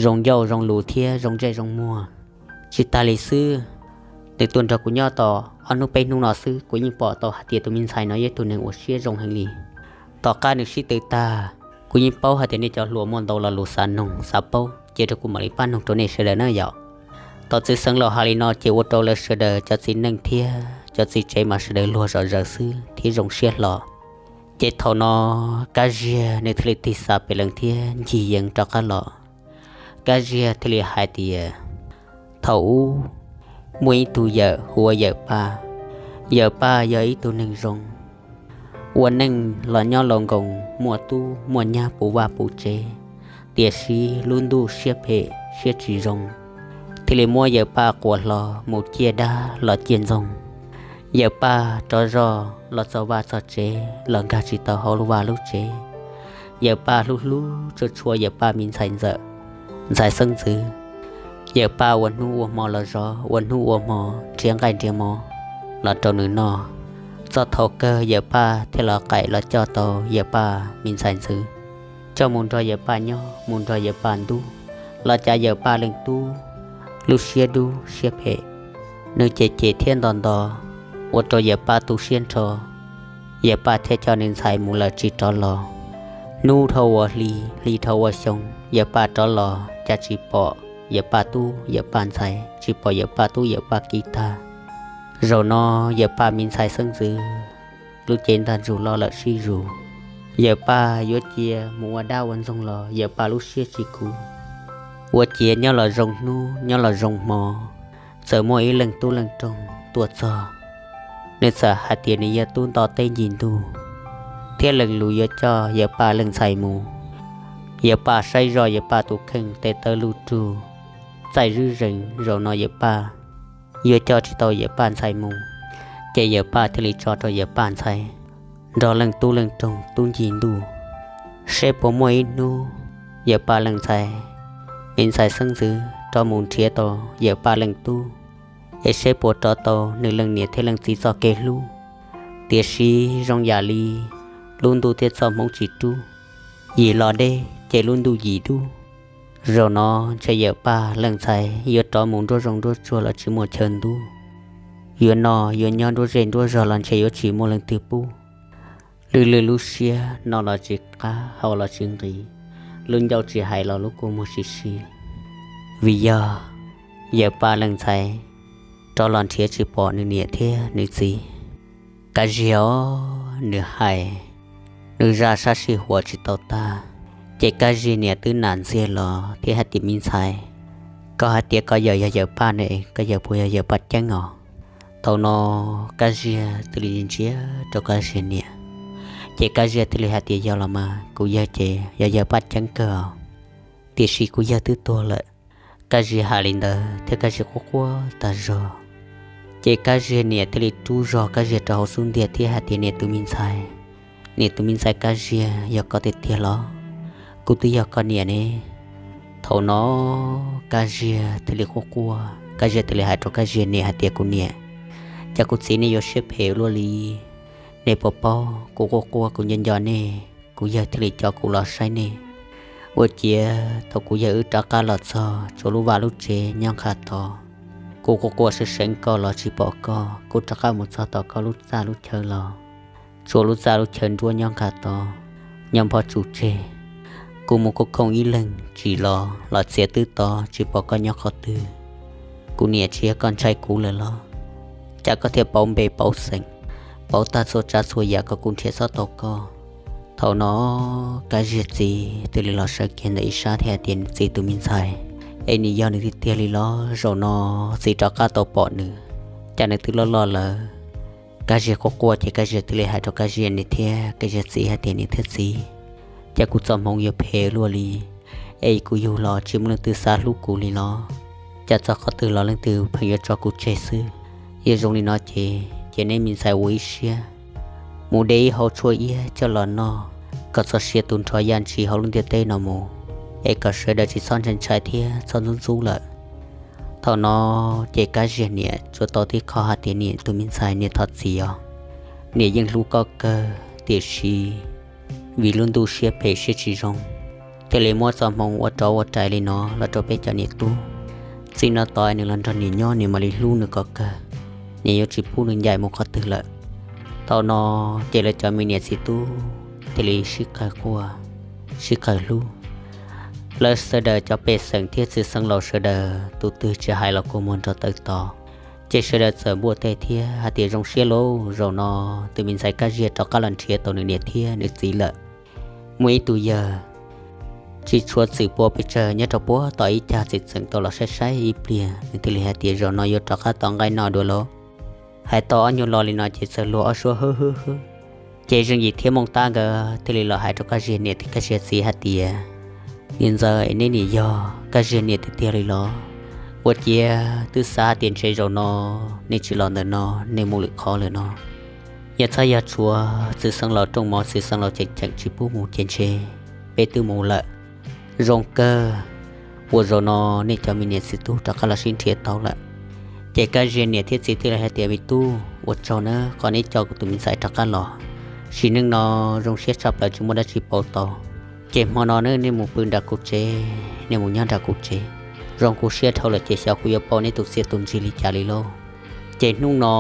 zoo ncauj zoo lus thiab zoo ntsej zoo muag. Tsis tas li xwb, nws tuaj nrog kuv nyob tau ob hnub peb hnub no xwb, kuv yeej pom tau hais tias tus me ntxhais no yog ib tug neeg uas siab zoo heev li. Tom qab nws sib tw tag, kuv yeej paub hais tias nej cov hluas muaj ntau lo lus xav noog xav paub, cia rau kuv mam li pab noog rau nej sawv daws na yom. Thaum Txiv Xeev Laus hais li no ces ua rau lawv sawv daws cov txiv neej thiab cov txiv tsev mas sawv daws luag zom zaws xwb thiab zoo siab hlo. Ces thaum no Kab Ziag nws thiaj li tig xav pem leej thiab ncig yees rov qab los. Kab Ziag thiaj li hais tias, Thaum ub, muaj ib tug yawm hu ua Yawm Paj. Yawm Paj yog ib tug neeg zoo, ua neej los nyob laus nkoos, muaj tub muaj nyab puv vaj puv tsev, tiam sis lub ntuj siab phem siab tsis zoo, thiaj li muab Yawm Paj quas hlo mus ciaj dab los ciaj ntxoog. Yawm Paj rov zog los txog vaj txog tsev los nkag tsis tau hauv lub vaj lub tsev. Yawm Paj hlub hlub tshua tshua Yawm Paj me ntxhais ntxawm, ntxhais xeeb ntxwv. Yawm Paj ua hnub ua hmo los zov, ua hnub ua hmo nrhiav nqaij nrhiav mov los rau nws noj. Txog thaum kawg Yawm Paj thiaj los qaim los coj tau Yawm Paj me ntxhais ntxwv, coj mus nrog Yawm Paj nyob, mus nrog Yawm Paj ntub, los cas Yawm Paj leej tub lub siab dub siab phem, nws cem cem thiab nto nto, ua rau Yawm Paj tu siab nrho. Yawm Paj thiaj coj nws ntxhais mus lawm tsis rov los. Hnub dhau ua hli, hli dhau ua xyoo, Yawm Paj rov los cas tsis pom Yawm Paj tub Yawm Paj ntxhais, tsis pom Yawm Paj tub Yawm Paj kiv tag. Zaum no Yawm Paj me ntxhais xeeb ntxwv lub cev ntaj ntsug loj lawm sib zus. Yawm Paj yuav cia mus ua dab ua ntxoog los Yawm Paj lub siab tsis khuv. Ua ciav nyob los zoo hnub nyob los zoo hmo, txawm muaj ib leej tub leej roog tuaj txog, nws txawm hais tias nws yog tub nto teb ncig ntuj, thiab leej lus yuav coj Yawm Paj leej ntxhais mus. Yawm Paj saib zoj Yawm Paj tus kheej tes taw luj rug, txaij zwb zees, zaum no Yawm Paj yuav coj tsis tau Yawm Paj ntxhais mus, ces Yawm Paj thiaj li tso rau Yawm Paj ntxhais nrog leej tub leej roog tub ncig ntuj, seb puas muaj ib hnub Yawm Paj leej ntxhais, me ntxhais xeeb ntxwv rov mus nrhiav tau Yawm Paj leej tub, es seb puas rov tau nws leej niam thiab leej txiv txoj kev hlub. Tiam sis zoo yam li lub ntuj thiab txoj hmoov tsis rub, yim los deb ces lub ntuj yim dub. Zaum no ntshe Yawm Paj leej ntxhais yuav rov mus nruab zoov nruab tsuag los tsis muaj chaw ntub. yuav noj yuav nyob nruab zej nruab zog los ntshe yuav tsis muaj leej twg pub. Lwj lwj lub siab, noj los tsis qab, haus los tsis nqis, lub ncauj tsis hais los lub kua muag tsis si. Vim yog yawg Paj leej ntxhais rov los nrhiav tsis pom nws niam thiab nws txiv. Kab Ziag os, nws hais, nws zaj sab sij huam tsis tau tag, ces Kab Ziag niam twb nam ntxiag los thiab hais tias, Me ntxhais, koj hais tias koj yawm yog yawg Paj ne, koj yawm puas yog yawg Paj Ceeb os? Thaum no Kab Ziag thiaj li ntsia rau Kab Ziag niam, ces Kab Ziag thiaj li hais tias, Yog los mas, kuv yawg ces yog yawg Paj Ceeb kawg os, tiam sis kuv yawg twb tuag lawm. Kab Ziag hais li ntawd thiab Kab Ziag quaj quaj tag zog. Ces Kab Ziag niam thiaj li rub zog Kab Ziag rau hauv xub ntiag thiab hais tias, Niam tus me ntxhais, niam tus me ntxhais Kab Ziag, yog koj tiag tiag los? Kuv twb yog koj niam ne. Thaum no Kab Ziag thiaj li quaj quaj, Kab Ziag thiaj li hais rau Kab Ziag niam hais tias, Kuv niam, cas kuv txiv nej yuav siab phem luaj li? Nej puas paub kuv quaj quaj kuv nco nco nej, kuv yawg thiaj li coj kuv los saib nej. Ua ciav thaum kuv yawg wb rov qab los txog, tsuas lub vaj lub tsev nyob nqa tod. Kuv quaj quaj seev seev koj los tsis pom koj, kuv rov qab mus txog tom koj lub txaj lub chaw los tsuas lub txaj lub chaw nruab nyob nqa tod, nyob npog tsuj tseg. Kuv mus khoob khooj ib leeg tsim los los txiav twb to tsis pom koj nyob qhov twg. Kuv niam, tsis yog koj ntshai kuv lawm los? Cas koj thiaj pauv npe pauv xeem, pauv tag txhua tsav txhua yam kom kuv nrhiav txhob tau koj? Thaum no Kab Ziag txiv thiaj li los sawv kiag ntawm ib sab thiab hais tias, Txiv tus me ntxhais, es nws yog nws tiag tiag li los? Zaum no txiv rov qab tau pom nws, cas nws twb loj loj lawm. Kab Ziag quaj quaj ces Kab Ziag thiaj li hais rau Kab Ziag niam thiab Kab Ziag txiv hais tias, Niam thiab txiv, cas kuv txoj hmoov yuav phem luaj li, es kuv yug los tsis muaj leej twg xav hlub kuv li los? Cas txog qhov twg los leej twg pheej yuav tso kuv tseg xwb? Yog zoo li no ces, ces neb me ntxhais ua ib siab mus de ib hau tshuaj iab coj los noj, kom txog siav tus nrho yaj ntshis hauv lub ntiaj teb no mus, es kom sawv daws tsis txhob ntshai ntshai thiab txhob ntxub ntxub lawm. Thaum no ces Kab Ziag niam tsuas tau tib qho hais tias, Niam tus me ntxhais, niam thov txim os, niam yeej hlub koj kawg, tiam sis vim lub ntuj siab phem siab tsis zoo, thiaj li muab txoj hmoo ua rov ua rais li no los rau peb cov niam tub. Txij no tod nws los nrog niam nyob, niam mam li hlub nws kom kawg, niam yuav tsis pub nws ncaim mus qhov twg lawm. Thaum no ces lawv cov me niam txiv tub thiaj li sib qawg quaj, sib qawg hlub. Lawv sawv daws cov pej xeem thiab txiv xeev laus sawv daws tus twg tsis hais los kua muag nrov tawv to, ces sawv daws txawm npuaj teg thiab hais tias, Zoo siab lauj, zaum no tus me ntxhais Kab Ziag rov qab los nrhiav tau nws niam thiab nws txiv lawm. Muaj ib tug yawg tsis tshua txwm pua pes tsawg nyob rau puag tom ib cag txim txeem tau los saib saib ib pliag, nws thiaj li hais tias, Zaum no yuav rov qab tom nqaij noj dua lauj. Hais tau ob nyuag lo li no ces txawm luag ob suab hwb hwb hwb. Ces Zeej Yim thiab Mooj Tab nkawd thiaj li los hais rau Kab Ziag niam thiab Kab Ziag txiv hais tias, Niam ntxawm, es neb niam yog Kab Ziag niam tiag tiag li los? Ua ciav twb xav hais tias ntshe zaum no nej tsis los ntawm no, nej mus lwm qhov lawm no. Yog txhob yog tshuav txiv xeev laus rooj mov, txiv xeev laus cheem cheem tsis pub mus ces ntshe peb twb mus lawm. Zoo kawg uas zaum no nej cov me niam txiv tub rov qab los sib nrhiav tau lawm. Ces Kab Ziag niam thiab txiv thiaj li hais tias, Me tub, ua tsaug nawb, qhov neb coj kuv tus me ntxhais rov qab los. Sim neej no zoo siab tshaj plaws tsis muaj dab tsi pauv tau. Ces hmo no nawb nej mus pw nram kuv tsev, nej mus nyob nram kuv tsev. Zoo kuv siab dhau lawm ces xyov kuv yuav pauj neb tus txiaj tus ntsig li cas li lauj. Ces hnub no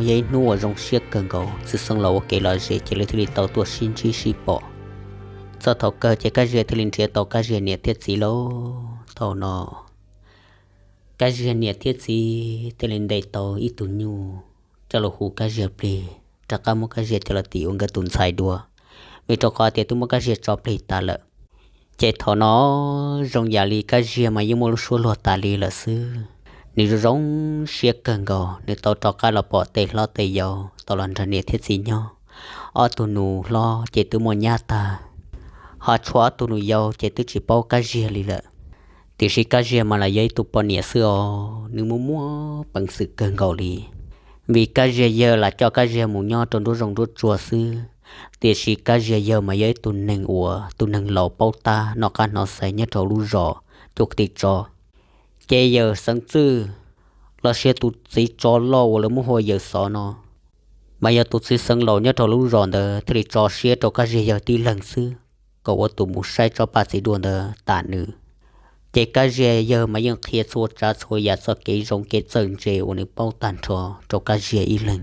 yog ib hnub uas zoo siab kawg nkaus, txiv xeev laus ua kev lom zem ces lawv thiaj li tau tuaj sib ntsib sib pom. Txog thaum kawg ces Kab Ziag thiaj li nrhiav tau Kab Ziag niam thiab txiv lauj. Thaum no Kab Ziag niam thiab txiv thiaj li ntes tau ib tug nyuj coj los hu Kab Ziag plig, rov qab muab Kab Ziag coj los tim ua nkawd tus ntxhais dua, vim rau qhov tias twb muab Kab Ziag tso plig tas lawm. Ces thaum no zoo yam li Kab Ziag mas yeej muaj lub suab luag tas li lawm xwb. Nws zoo zoo siab kawg nkaus, nws tau rov qab los pom tej hlob tej yau tau los nrog niam thiab txiv nyob. Ob tug nus hlob ces twb muaj nyab tag, ho tshuav ob tug nus yau ces twb tsis paub Kab Ziag li lawm. Tiam sis Kab Ziag mas los yog ib tug poj niam xwb os, nws muaj muaj peev xwm kawg nkaus li. Vim Kab Ziag yawg lam coj Kab Ziag mus nyob rau nruab zoov nruab tsuag xwb, tiam sis Kab Ziag yawg mas yog ib tug neeg uas tus neeg laus paub tab noj qab hnov xaiv nyob rau lub zos cuaj tig tso. Ces yawm Xeev Txwj los sis tus txiv tsov loj uas lawv muab hu ua yawm Xov no, mas yog tus txiv xeev laus nyob rau lub zos ntawd thiaj li tso siab rau Kab Ziag yawg tib leeg xwb, kom ua tus mus saib tsob paj txiv duaj ntawd tam nws. Ces Kab Ziag yawg mas yeej qhia txhua tsav txhua yam txoj kev zoo kev txawj ntse uas nws paub tag nrho rau Kab Ziag ib leeg.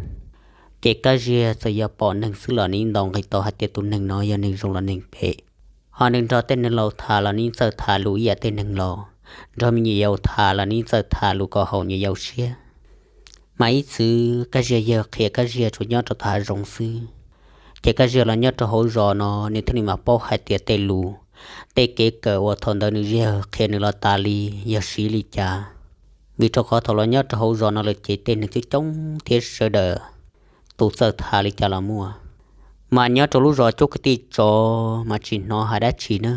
Ces Kab Ziag txawm yog pom neeg xwb los nws ntaus nqi tau hais tias tus neeg no yog neeg zoo los neeg phem. Ho nws nrog tej neeg laus tham los nws txawj tham lus ib yam tej neeg laus, nrog me nyuam yaus tham los nws txawj tham lus kom haum nyuam yaus siab. Mas ib txwm Kab Ziag yawg qhia Kab Ziag tsuas nyob rau tom hav zoov xwb. Ces Kab Ziag los nyob rau hauv zos no nws thiaj li mam paub hais tias tej lus, tej kev kawm uas thaum ntawd nws yawg qhia nws los tas li yog siv li cas. Vim rau qhov thaum los nyob rau hauv zos no lawm ces tej neeg coob coob thiab sawv daws tus txawj tham li cas los muaj. Mas nyob rau lub zos Cub Kwv Tij Tsov mas tsis hnov hais dab tsi na,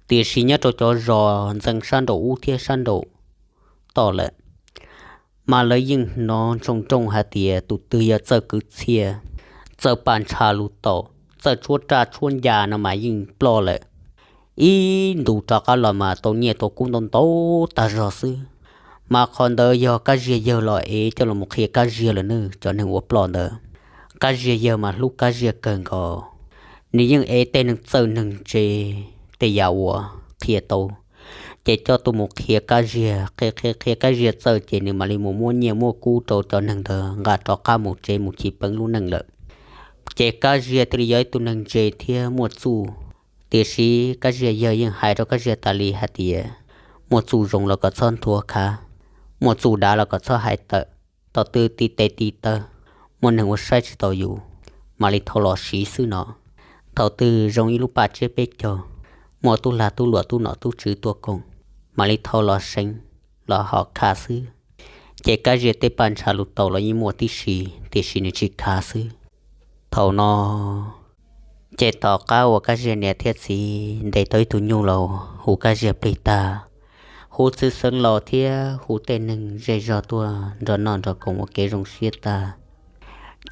tiam sis nyob rau cov zos ntxeev sab nraum ub thiab sab nraum toj lawm mas lawv yeej hnov ntsoog nrooj hais tias tus twg yog txawj kwv txhiaj, txawj paj ntsha lus taum, txawj tshuab raj tshuab ncas no mas yeej ploj lawm. Ib ntus rov qab los mas tau nyiaj tau kub ntau ntau tag zog xwb. Mas qhov ntawd yog Kab Ziag yawg los ev coj los mus qhia Kab Ziag lawm nawb cov neeg uas ploj ntawd. Kab Ziag yawg mas hlub Kab Ziag kawg nkaus, nws yeej ev tej neeg txawj neeg ntse tej yam uas qhia tau, ces coj tuaj mus qhia Kab Ziag, qhia qhia qhia Kab Ziag txawj ces nws mam li mus muab nyiaj muab kub rau cov neeg ntawd nqa rov qab mus tsev mus chiv peev lub neej lawm. Ces Kab Ziag thiaj li yog ib tug neeg ntse thiab muaj txuj. Tiam sis Kab Ziag yawg yeej hais rau Kab Ziag tas li hais tias muaj txuj zoo los kom txhob nthuav khav, muaj txuj dav los kom txhob hais tawm. Thaum twg tiv tes tiv taw, muaj neeg ua saib tsis taus yus, mam li thau los siv xwb no. Thaum twg zoo ib lub paj tsiab peb caug, muaj tub lag tub luam tub nom tub tswv tuaj koom, mam li thau los seev, los hom khav xwb. Ces Kab Ziag tej paj ntsha lus taum los yeej muaj tib si, tiam sis nws tsis khav xwb. Thaum no ces tom qab uas Kab Ziag niam thiab txiv ntes tau ib tug nyuj los hu Kab Ziag plig tag, hu txwj xeev laus thiab hu tej neeg zej zog tuaj nrog noj nrog koom ua kev zoo siab tag,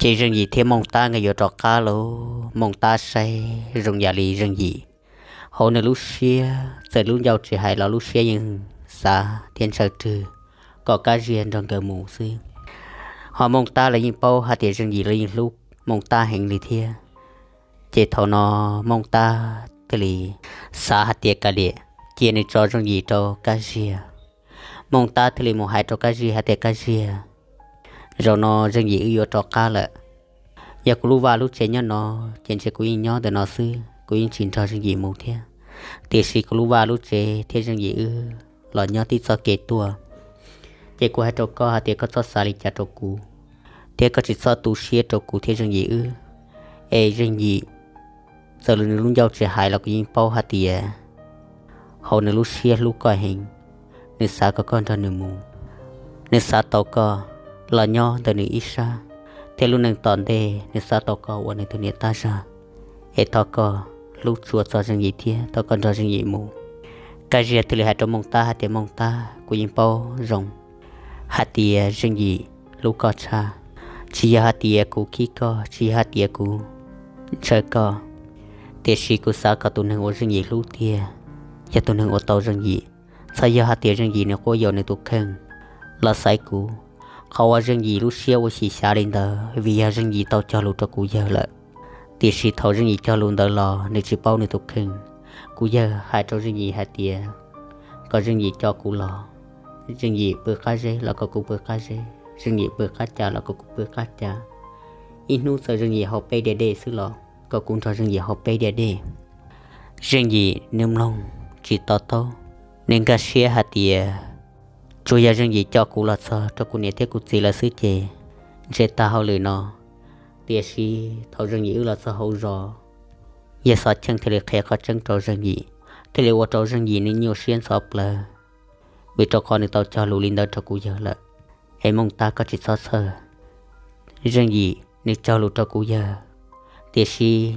ces Zeej Yim thiab Mooj Tab nkawd yuav rov qab lawm. Mooj Tab saib zoo yam li Zeej Yim, hauv nws lub siab txawm lub ncauj tsis hais los lub siab yeej xav thiab ntshaw rwg kom Kab Ziag nrog nkawd mus xwb. Ho Mooj Tab los yeej paub hais tias Zeej Yim los yeej hlub Mooj Tab heev li thiab. Ces thaum no Mooj Tab thiaj li xav hais tias kav liam, cia nws tso Zeej Yim rau Kab Ziag. Mooj Tab thiaj li mus hais rau Kab Ziag hais tias Kab Ziag, zaum no Zeej Yim wb yuav rov qab lawm. Yog kuv lub vaj lub tsev nyob no, ces ntshe kuv yeej nyob ntawm no xwb, kuv yeej tsis nrog Zeej Yim mus thiab. Tiam sis kuv lub vaj lub tsev thiab Zeej Yim wb los nyob tib txoj kev tuaj. Ces kuv hais rau koj hais tias koj txhob xav li cas rau kuv, thiab koj tsis txhob tu siab rau kuv thiab Zeej Yim wb. Es Zeej Yim, txawm nws lub ncauj tsis hais los kuv yeej paub hais tias hauv nws lub siab hlub koj heev, nws xav kom koj nrog nws mus. Nws xav tau koj los nyob ntawm nws ib sab, thiab lub neej tom ntej nws xav tau koj ua nws tus niam tab zag. Es thov koj hlub tshua txog Zeej Yim thiab thov koj nrog Zeej Yim mus. Kab Ziag thiaj li hais rau Mooj Tab hais tias Mooj Tab, kuv yeej paub zoo hais tias Zeej Yim hlub koj tshaj. Tsis yog hais tias kuv khib koj, tsis yog hais tias kuv ntshaw koj, tiam sis kuv xav kom tus neeg uas Zeej Yim hlub tiag yog tus neeg uas tau Zeej Yim. Txhob yog hais tias Zeej Yim nws quab yuam nws tus kheej los xaiv kuv. Qhov uas Zeej Yim lub siab ua xyem xyav li ntawd vim yog Zeej Yim tau cog lus rau kuv yawg lawm. Tiam sis thaum Zeej Yim cog lus ntawd los nws tsis paub nws tus kheej. Kuv yawg hais rau Zeej Yim hais tias kom Zeej Yim coj kuv los, Zeej Yim pw qab zeb los kom kuv pw qab zeb, Zeej Yim pw qab cas los kom kuv pw qab cas. Ib hnub txawm Zeej Yim haus peb diav dej xwb los kom kuv nrog Zeej Yim haus peb diav dej. Zeej Yim nws mloog tsis to taub, nws nkag siab hais tias tsuas yog Zeej Yim coj kuv los txog rau kuv niam thiab kuv txiv lawv xwb ces ntshe tag hauj lwm no. Tiam sis thaum Zeej Yim wb los txog hauv zos, yawg Xov Cheej thiaj li qhia qhov tseeb rau Zeej Yim, thiaj li ua rau Zeej Yim nws nyuaj siab ntxhov plawv, vim rau qhov nws tau cog lus li ntawd rau kuv yawg lawm. Es Mooj Tab, koj tsis txhob txhawj, Zeej Yim nws cog lus rau kuv yawg, tiam sis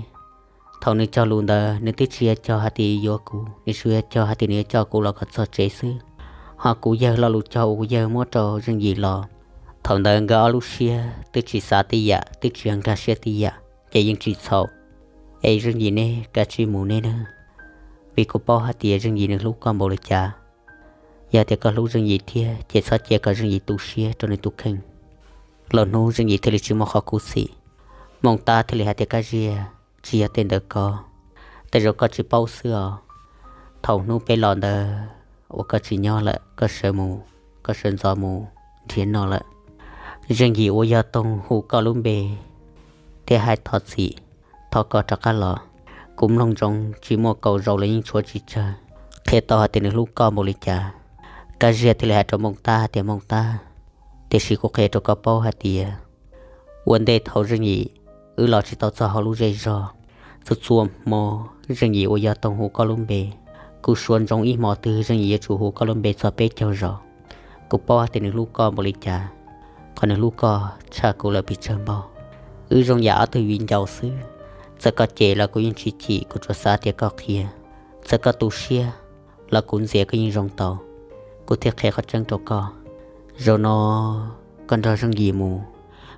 thaum nws cog lus ntawd nws twb tsis yog cog hais tias yuav kuv, nws tsuas yog cog hais tias nws yuav coj kuv los kom txog tsev xwb. Ho kuv yawg lo lus cog uas kuv yawg muab rau Zeej Yim los, thaum ntawd nkawd ob lub siab twb tsis xav tib yam, twb tsis nkag siab tib yam, ces yeej tsis txhaum. Es Zeej Yim neb kav tsij mus neb nawb, vim kuv paub hais tias Zeej Yim nws hlub koj npaum li cas. Yog tias koj hlub Zeej Yim thiab ces txhob cia kom Zeej Yim tu siab rau nws tus kheej. Lwm hnub Zeej Yim thiaj li tsis muaj qhov khuv xim. Mooj Tab thiaj li hais tias Kab Ziag, tsis yog tej ntawd ko, tej zaum koj tsis paub xwb os. Thaum hnub peb los ntawd uas koj tsis nyob lawm, koj sawv mus, koj sawv ntxov mus nrhiav noj lawm. Zeej Yim ua yog toog hu koj lub npe thiab hais thov txim, thov koj rov qab los. Kuv mloog ntsoov tsis muaj kaus zaus los yeej tshuav tsis tsawg, qhia tau hais tias nws hlub koj npaum li cas. Kab Ziag thiaj li hais rau Mooj Tab hais tias, Mooj Tab, tiam sis kuv qhia rau koj paub hais tias ua ntej thaum Zeej Yim wb los tsis tau txog hauv lub zej zog, txhua txhua hmo Zeej Yim ua yog toog hu koj lub npe. Kuv suav ntsoov ib hmo twg Zeej Yim yuav tsum hu koj lub npe txog peb caug zaus. Kuv paub hais tias nws hlub koj npaum li cas, qhov nws hlub koj tshaj kuv lawm pes tsawg npaug. Wb zoo yam ob tug viv ncaus xwb, txawm koj cem los kuv yeej tsis chim, kuv tsuas xav tias koj qhia. Txawm koj tu siab los kuv ntxias koj yeej zoo tau. Kuv thiaj qhia qhov tseeb rau koj. Zaum no koj nrog Zeej Yim mus,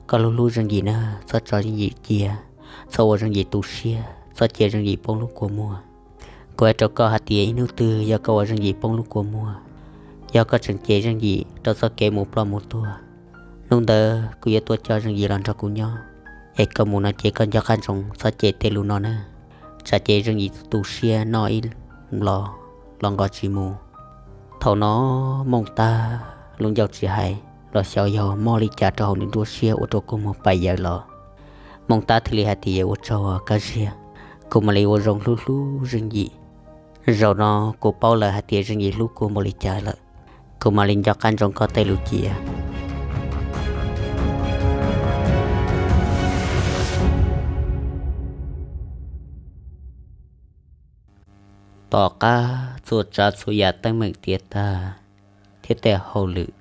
koj hlub hlub Zeej Yim na, txhob tso Zeej Yim cia, txhob ua Zeej Yim tu siab, txhob cia Zeej Yim poob lub kua muag. Kuv hais rau koj hais tias ib hnub twg yog koj ua Zeej Yim poob lub kua muag, yog koj tseem cem Zeej Yim rau txoj kev mus ploj mus tuag, hnub ntawd kuv yuav tuaj coj Zeej Yim los nrog kuv nyob. Es koj mus no ces koj nco qab ntsoov txhob cem tej lus no na, tsam ces Zeej Yim tu siab noj ib los los nqos tsis mus. Thaum no Mooj Tab lub ncauj tsis hais los xyov yog mob li cas rau hauv nws nruab siab ua rau kua muag pais yaws los. Mooj Tab thiaj li hais tias, Ua tsaug Kab Ziag, kuv mam li ua zoo hlub hlub Zeej Yim. Zaum no kuv paub lawm hais tias Zeej Yim hlub kuv npaum li cas lawm, kuv mam li nco qab ntsoov koj tej lus cia. Tom qab txhua tsav txhua yam teeb meem tiav tag thiab tej hauj lwm,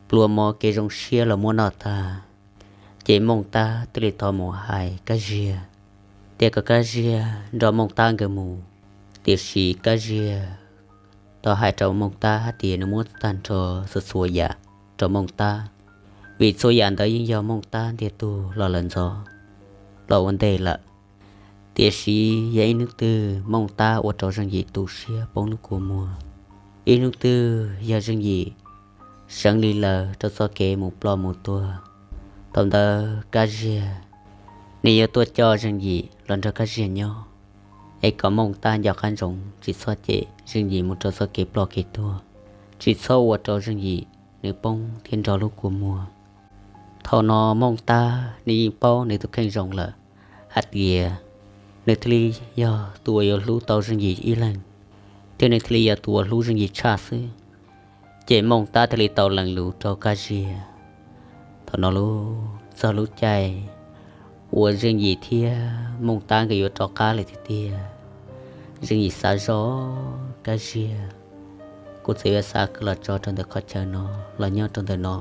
plua mov kev zoo siab los muab noj tag, ces Mooj Tab thiaj li tau mus hais Kab Ziag, thiab kom Kab Ziag nrog Mooj Tab nkawd mus. Tiam sis Kab Ziag tau hais rau Mooj Tab hais tias nws muab tag nrho txhua txhua yam rau Mooj Tab, vim txhua yam ntawd yeej yog Mooj Tab ntiag tug los lawm ntxov los ua ntej lawm. Tiam sis yog ib hnub twg Mooj Tab ua rau Zeej Yim tu siab poob lub kua muag, ib hnub twg yog Zeej Yim seev li lawm rau txoj kev mus ploj mus tuag, thaum ntawd Kab Ziag nws yuav tuaj coj Zeej Yim los nrog Kab Ziag nyob, es kom Mooj Tab nco qab ntsoov tsis txhob cem Zeej Yim mus rau txoj kev ploj kev tuag, tsis txhob ua rau Zeej Yim nws poob thiab nrog lub kua muag. Thaum no Mooj Tab nws yeej paub nws tus kheej zoo lawm hais tias nws thiaj li yog tus uas yuav hlub tau Zeej Yim ib leeg, thiab nws thiaj li yog tus uas hlub Zeej Yim tshaj xwb. Ces Mooj Tab thiaj li tau lees lus rau Kab Ziag. Thaum no lub txog lub caij uas Zeej Yim thiab Mooj Tab nkawd yuav rov qab lawm tiag tiag, Zeej Yim xav zoj, Kab Ziag, kuv txawm yuav xa koj los tso rau ntawm qhov chaw no los nyob rau ntawm no,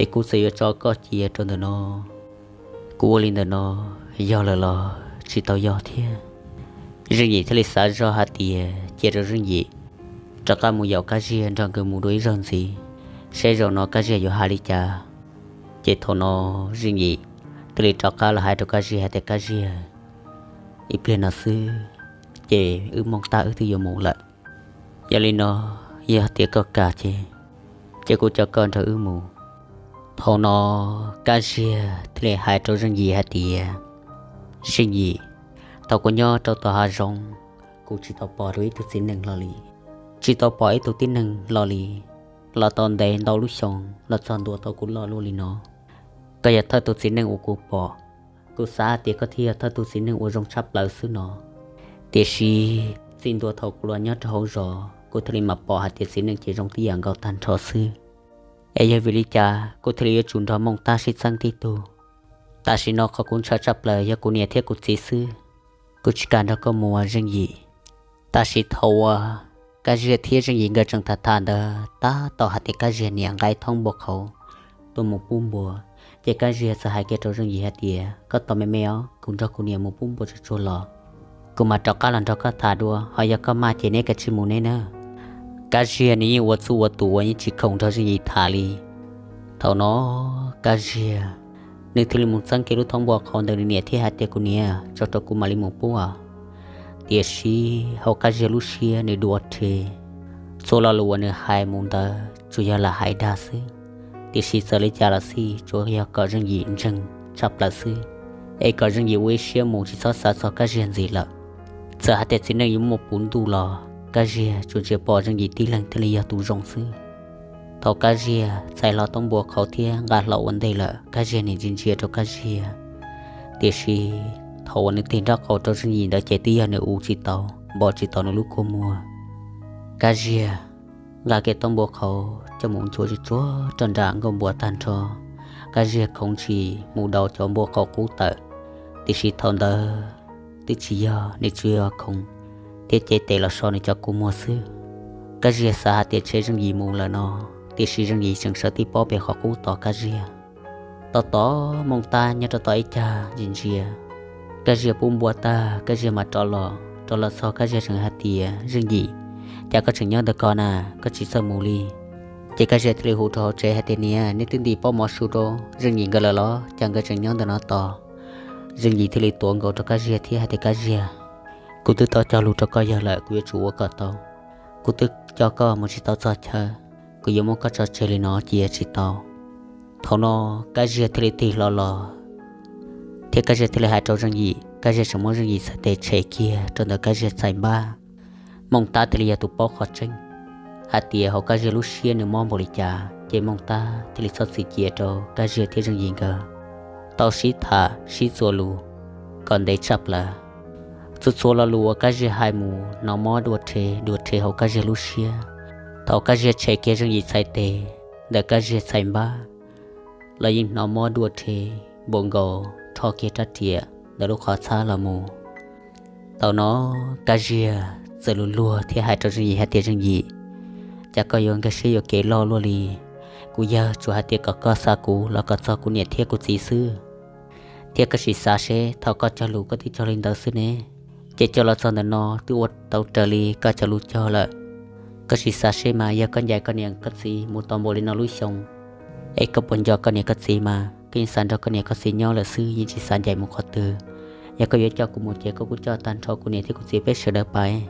es kuv txawm yuav tso koj cia rau ntawm no, kuv ua li ntawm no yog lawm los tsis tau yog thiab. Zeej Yim thiaj li xav zoj hais tias cia rau Zeej Yim rov qab mus yaum Kab Ziag nrog nkawd mus dua ib zaug ntxiv, seb zaum no Kab Ziag yuav hais li cas. Ces thaum no Zeej Yim thiaj li rov qab los hais rau Kab Ziag hais tias, Kab Ziag, ib pliag no xwb ces wb Mooj Tab wb twb yuav mus lawm. Yog li no, yog tias koj kam ces, ces kuv coj koj nrog wb mus. Thaum no Kab Ziag thiaj li hais rau Zeej Yim hais tias, Zeej Yim, thaum kuv nyob rau tom hav zoov, kuv tsis tau pom dua ib tug txiv neej hlo li, tsis tau pom ib tug tib neeg hlo li, los tau ntev ntau lub xyoo los txog ntua tau kuv loj luaj li no. Koj yog thawj tug txiv neej uas kuv pom, kuv xav hais tias koj thiaj yog thawj tug txiv neej uas zoo tshaj plaws xwb no. Tiam sis txij ntua thaum kuv los nyob rau hauv zos kuv thiaj li mam pom hais tias txiv neej ces zoo tib yam nkaus tag nrho xwb. Es yog vim li cas kuv thiaj li yuav tsum nrog Mooj Tab sib txeeb tib tug? Tam sim no qhov kuv ntshaw tshaj plaws yog kuv niam thiab kuv txiv xwb. Kuv tsis kam nrog koj mus Zeej Yim. Tam sim thaum uas Kab Ziag thiab Zeej Yim nkawd tseem tham tham ntawd tab tom hais tias Kab Ziag niam nqa thoob npua qhauv tuaj mus pub npua, ces Kab Ziag txawm hais kiag rau Zeej Yim hais tias, Koj tos me me os, kuv nrog kuv niam mus pub npua tsuag tsuag los kuv mam rov qab los nrog koj tham dua, ho yog koj maj ces neb kav tsij mus neb nawb. Kab Ziag nws yeej ua txuj ua tus uas yeej tsis khoom nrog Zeej Yim tham li. Thaum no Kab Ziag nws thiaj li mus txeeb kiag lub thoob npua qhauv ntawd nws niam thiab hais tias, Kuv niam, tso rau kuv mam li mus pub os. Tiam sis hauv Kab Ziag lub siab nws dua rhe, txhua lo lus uas nws hais mus ntawd tsuas yog lam hais dag xwb. Tiam sis txawm li cas los xij tsuas yog kom Zeej Yim ntseeg tshaj plaws xwb, es kom Zeej Yim ua ib siab mus tsis txhob xav txog Kab Ziag ntxiv lawm. Txawm hais tias txiv neej yuav muaj puv ntuj los Kab Ziag tsuas ntsia pom Zeej Yim tib leeg thiaj li yog tus zoo xwb. Thaum Kab Ziag txais hlo tau npua qhauv thiab nqa hlo ua ntej lawm, Kab Ziag nim ntsia ntsia rau Kab Ziag. Tiam sis thaum uas nws tig nraub qaum rau Zeej Yim ntawd ces twb yog nws ua tsis tau, npo tsis tau nws lub kua muag. Kab Ziag nqa kiag tau npua qhauv coj mus nchuav tsuj tsuav rau nram nkuaj npua tag nrho. Kab Ziag khoov ntshis mus daus cov npua qhauv qub tawm, tiam sis thaum ntawd twb tsis yog, nws tsuas yog khoov thiab cev tes los so nws cov kua muag xwb. Kab Ziag xav hais tias ntshe Zeej Yim mus lawm no, tiam sis Zeej Yim tseem sawv tib pob pem qhov qub tos Kab Ziag. Tos tos Mooj Tab nyob rau tom ib cag ntsia ntsia. Kab Ziag pub npua tag, Kab Ziag mam rov los, rov los txog Kab Ziag tseem hais tias, Zeej Yim, cas koj tseem nyob ntawm ko na, koj tsis txawj mus li? Ces Kab Ziag thiaj li hu rau hauv tsev hais tias, Niam, nej twb ntim pob mov su rau Zeej Yim nkawd lawm los cas nkawd tseem nyob ntawm no tos? Zeej Yim thiaj li tuav nkaus rau Kab Ziag thiab hais tias, Kab Ziag, kuv twb tau cog lus rau koj yawg lawm, kuv yuav tsum ua kom tau. Kuv twb coj koj mus tsis tau txog chaw, kuv yuav muab koj tso tseg li no cia tsis tau. Thaum no Kab Ziag thiaj li tig hlo los thiab Kab Ziag thiaj li hais rau Zeej Yim, Kab Ziag tseem muab Zeej Yim txhais tes tshem kiag rau ntawm Kab Ziag txhais npab. Mooj Tab thiaj li yog tus paub qhov tseeb hais tias hauv Kab Ziag lub siab nws mob npaum li cas, ces Mooj Tab thiaj li txhob txwm cia rau Kab Ziag thiab Zeej Yim nkawd tau sib tham sib txuas lus kom ntev tshaj plaws. Txhua txhua lo lus uas Kab Ziag hais mus hnov mob dua rhe dua rhe hauv Kab Ziag lub siab. Thaum Kab Ziag tshem kiag Zeej Yim txhais tes ntawm Kab Ziag txhais npab los yeej hnov mob dua rhe npaum nkaus rho kiag rab riam ntawm lub qhov txhab los mus. Thaum no Kab Ziag txawm luag luag thiab hais rau Zeej Yim hais tias, Zeej Yim, cas koj yuav nkag siab yuam kev loj luaj li? Kuv yawg tsuas hais tias kom koj xa kuv los kom txog kuv niam thiab kuv txiv xwb, thiab koj sim xav seb thaum koj cog lus koj twb cog li ntawd xwb ne, ces coj los txog ntawm no twb ua tau raws li koj cov lus cog lawm. Koj sim xav seb mas yog koj ncaim koj niam koj txiv mus tau npaum li no lub xyoo, es koj puas nco koj niam koj txiv mas? Koj yeej xav nrog koj niam koj txiv nyob lawm xwb, yeej tsis xav ncaim mus qhov twg. Yog koj yuav coj kuv mus ces koj kuj coj tag nrho kuv niam thiab kuv txiv peb sawv daws pais.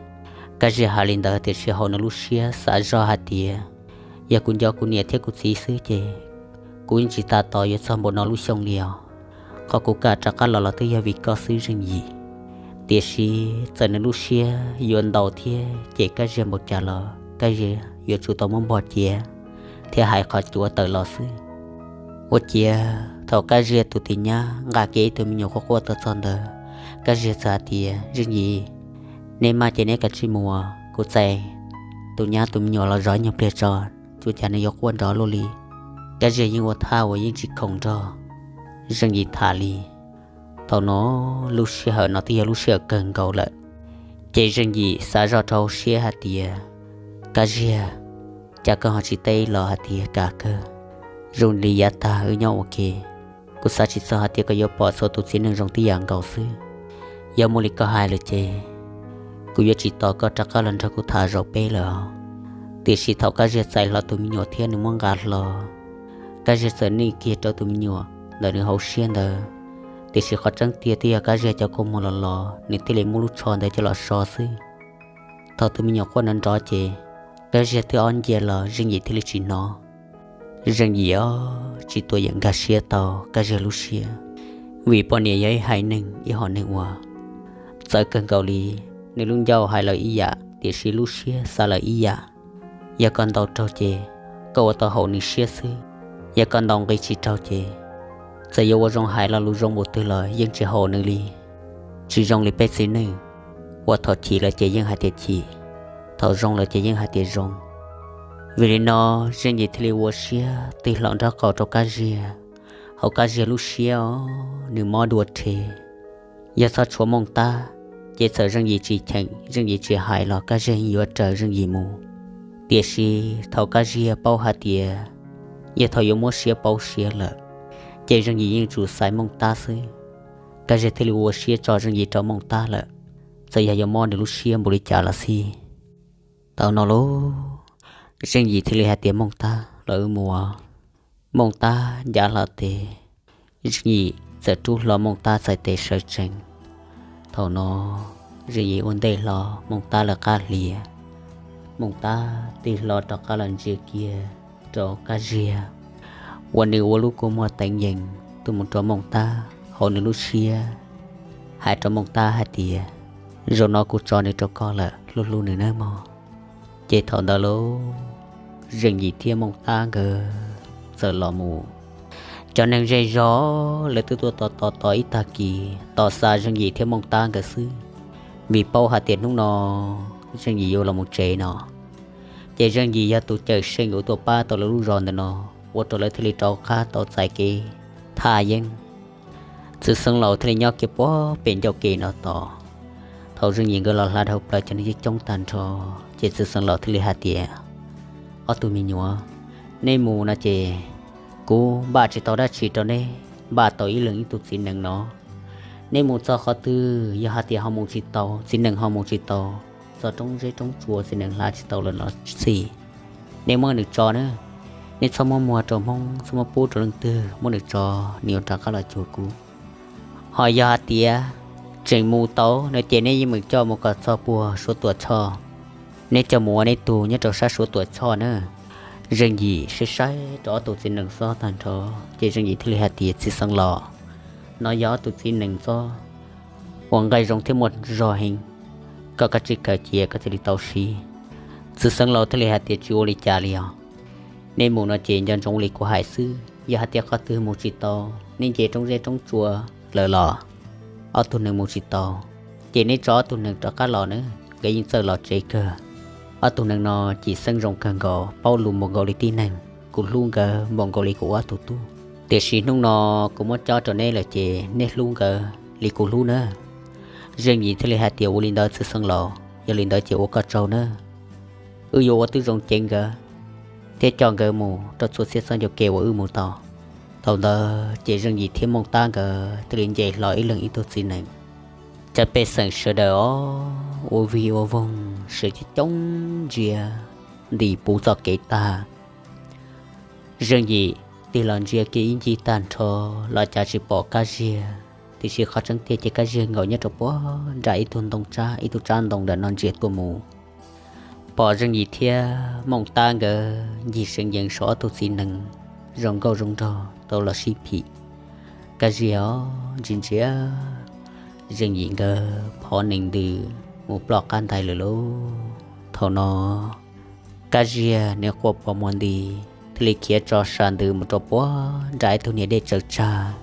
Kab Ziag hais li ntawd tiam sis hauv nws lub siab xav zoj hais tias, yog kuv nco kuv niam thiab kuv txiv xwb ces kuv yeej tsis tas tos yuav txog npaum no lub xyoo li os. Qhov kuv kam rov qab los los twb yog vim koj xwb Zeej Yim. Tiam sis txawm nws lub siab yuav ntaus thiab ces Kab Ziag npaum cas los Kab Ziag yuav tsum tau muab npog cia thiab hais qhov cuav tawm los xwb. Ua ciav thaum Kab Ziag tus tis nyab nqa kiag ib tug me nyuam quaj quaj tuaj txog ntawd, Kab Ziag txawm hais tias, Zeej Yim, neb maj ces neb kav tsij mus, kuv txais tus nyab tus me nyuam los zov nyuag pliag tso, tsuas cas nws yuav quaj nrov luaj li. Kab Ziag yeej ua thaj uas yeej tsis khoom nrog Zeej Yim tham li. Thaum no lub sij hawm no twb yog lub sij hawm kawg nkaus lawm, ces Zeej Yim xav zoj rau hauv siab hais tias, Kab Ziag, cas koj ho tsis teb los hais tias kam kawg? Zoo li yav tag wb nyob ua ke, kuv xav tsis txog hais tias koj yuav pom txhua tus txiv neej zoo tib yam nkaus xwb. Yog muaj li koj hais lawm ces kuv yuav tsis tos koj rov qab los nrog kuv tham zaum peb lawm os. Tiam sis thaum Kab Ziag txais hlo tus me nyuam thiab nws muab nqa hlo, Kab Ziag txawm nij kiag rau tus me nyuam ntawm nws hauv siab ntawd. Tiam sis qhov tseeb tiag twb yog Kab Ziag cov kua muag los los nws thiaj li muab lub tsho ntawd coj los so xwb. Thaum tus me nyuam quaj nrov nrov ces Kab Ziag twb ob ncia los Zeej Yim thiaj li tsis hnov. Zeej Yim ob tsis tuaj yeem nkag siab tau Kab Ziag lub siab, vim poj niam yog ib haiv neeg ib hom neeg uas txawv kawg nkaus li. Nws lub ncauj hais lawm ib yam tiam sis lub siab xav lawm ib yam. Yog koj ntaus raug ces koj ua tau haum nws siab xwb, yog koj ntaus nqi tsis raug ces txawm yuav ua zoo hais lo lus zoo npaum twg los yeej tsis haum nws li. Tsis zoo li peb txiv neej uas thaum chim lawm ces yeej hais tias chim, thaum zoo lawm ces yeej hais tias zoo. Vim li no Zeej Yim thiaj li ua siab tig hlo nraub qaum rau Kab Ziag. Hauv Kab Ziag lub siab os, nws mob dua rhe. Yog txhob tshuav Mooj Tab ces txawm Zeej Yim tsis cheem Zeej Yim tsis hais los Kab Ziag yeej yuav raws Zeej Yim mus. Tiam sis thaum Kab Ziag paub hais tias yog thaum yuav muab siab pauv siav lawm, ces Zeej Yim yeej tsum xaiv Mooj Tab xwb. Kab Ziag thiaj li ua siab tso Zeej Yim rau Mooj Tab lawm, txawm yog yuav mob nws lub siab npaum li cas los xij. Tau no lauj, Zeej Yim thiaj li hais tias, Mooj Tab, los wb mus. Mooj Tab ncav hlo tes, Zeej Yim txawm rub hlo Mooj Tab txhais tes sawv tsees. Thaum no Zeej Yim ua ntej hlo Mooj Tab lawv qab hlias. Mooj Tab tig hlo rov qab los ntsia kiag rau Kab Ziag uas nws ua lub kua muag teev yees tuaj mus rau Mooj Tab hauv nws lub siab, hais rau Mooj Tab hais tias, Zaum no kuv tso nws rau koj lawm, hlub hlub nws nawb mog. Ces thaum ntawd lauj, Zeej Yim thiab Mooj Tab nkawd txawm los mus. Cov neeg zej zog lawv twb tuaj tos tos tos ib tag kis tos xa Zeej Yim thiab Mooj Tab nkawd xwb, vim paub hais tias hnub no Zeej Yim yuav los mus tsev no, ces Zeej Yim yog tus cawm seej uas tuaj pab tau lawv lub zos ntawm no, ua rau lawv thiaj li rov qab tau txais kev thaj yeeb. Txwv Xeev Laus thiaj li nyob kiag puag pem ncauj ke no tos. Thaum Zeej Yim nkawd los hla dhau plaws cov neeg coob coob tag nrho, ces Txwv Xeev Laus thiaj li hais tias, Ob tug me nyuam, nej mus no ces kuv npaj tsis tau dab tsi rau nej, npaj tau ib leeg ib tug txiv nees no. Nej mus txog qhov twg yog hais tias ho mus tsis tau, txiv nees ho mus tsis tau, txog roob zeb roob tsua txiv nees hla tsis tau lawm no txhij, nej muab nws tso na. Nej txhob muab muag rau Hmoob, txhob muab pub rau leej twg, muab nws tso, nws yuav rov qab los cuag kuv. Ho yog hais tias tseem mus tau no ces nej yeej meem coj mus kom txog puag Suav Tuam Tshoj, nej coj mus ua nej tug nyob rau sab Suav Tuam Tshoj na. Zeej Yim saib saib rau ob tug txiv nees txob tag nrho, ces Zeej Yim thiaj li hais tias, Txwv Xeev Laus, no yog ob tug txiv nees txob uas nqaij zoo thiab muaj zog heev, koj kav tsij khaws cia koj thiaj li tau siv. Txwv Xeev Laus thiaj li hais tias, Tsis ua li cas li os. Nej mus no ces nco ntsoov li kuv hais xwb, yog hais tias qhov twg mus tsis tau, nej nce roob zeb roob tsua lawm los ob tug nees mus tsis tau, ces nej tso ob tug nees rov qab los na, nkawd yeej txawj los tsev kawg. Ob tug nees no cim xeeb zoo kawg nkaus, paub lus npaum nkaus li tib neeg, kuv hlub nkawd npaum nkaus li kuv ob tug tub. Tiam sis hnub no kuv muab cob rau neb lawm ces nej hlub nkawd li kuv hlub na. Zeej Yim thiaj li hais tias, Ua li ntawd Txwv Xeev Laus, yog li ntawd ces ua koj tsaug na. Wb yuav ua tib zoo ceev nkawd thiab coj nkawd mus rau txhua txhia txoj ncauj ke uas wb mus tau. Thaum ntawd ces Zeej Yim thiab Mooj Tab nkawd thiaj li nce hlo ib leeg ib tug txiv nees. Cov pej xeem sawv daws os, ua vig ua voog sawv coob coob ntsia ntim puv txoj kev tag. Zeej Yim tig los ntsia kiag ib ncig tag nrho los cas tsis pom Kab Ziag, tiam sis qhov tseeb tiag ces Kab Ziag nkaum nyob rau puag nram ib tug ntoo tsab, ib tug tsab ntoo ntawm no ntsia tuaj mus. Pom Zeej Yim thiab Mooj Tab nkawd ncig seev yees saum ob tug txiv nees zoo nkauj zoo nraug tau los sib phim. Kab Ziag ntsia ntsia Zeej Yim nkawd phov nees ntws mus ploj qab ntais lawm lauj. Thaum no Kab Ziag nws quaj pos muag nti, thiaj li khiav tso sa ntws mus rau puag nram ib tug niag dej tsaws tsag.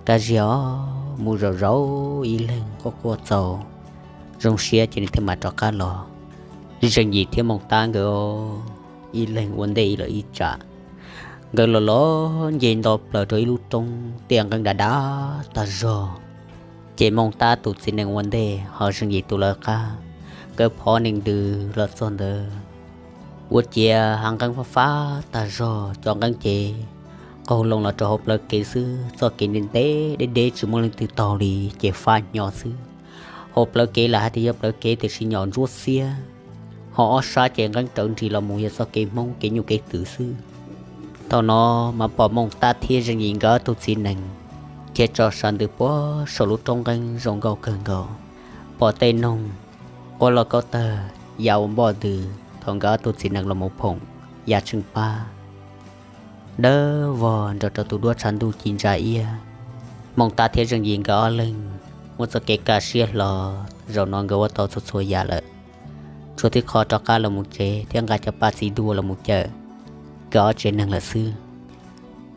Kab Ziag mus zaum zaum ib leeg quaj quaj txaus zoo siab ces nws thiaj mam rov qab los. Zeej Yim thiab Mooj Tab nkawd ib leeg ua ntej los ib tsam, nkawd los los nce nto plaws rau ib lub roob tiaj nqeeb dav dav tag zog. Ces Mooj Tab tus txiv nees ua ntej ho Zeej Yim tus lawv qab, nkawd phov nees ntws los txog ntawd ua ciav hav nqeeb fab fab tag zog, cov nqeeb ces qaug loo los rau hauv plawv kev xwb, txoj kev ntev ntev deb deb tsis muaj leej twg taug li ces fab hnyo xwb. Hauv plawv kev lam hais tias yog plawv kev tiam sis nyom ntsuab xiab, ho ob sab ces nqeeb rawv nris los mus yog txoj kev Hmoob kev nyuj kev twm xwb. Thaum no mas pom Mooj Tab thiab Zeej Yim nkawd ob tug txiv nees khiav tso sa ntws puag saum lub roob nqeeb zoo nkauj kawg nkaus, pom tej noog quaj loj kaub tawg ya ua npoj ntws thaum nkawd ob tug txiv nees los mus phoom ya tsheej pab dawb vog nrog rau tus duab tshav ntuj ci ntsa iab. Mooj Tab thiab Zeej Yim nkawd ob leeg muab txoj kev kaj siab hlo, zaum no nkawd ua tau txhua txhua yam lawm, tshuav tib qho rov qab los mus tsev thiab nqa cov paj txiv duaj los mus cawm nkawd ob tsev neeg lawm xwb.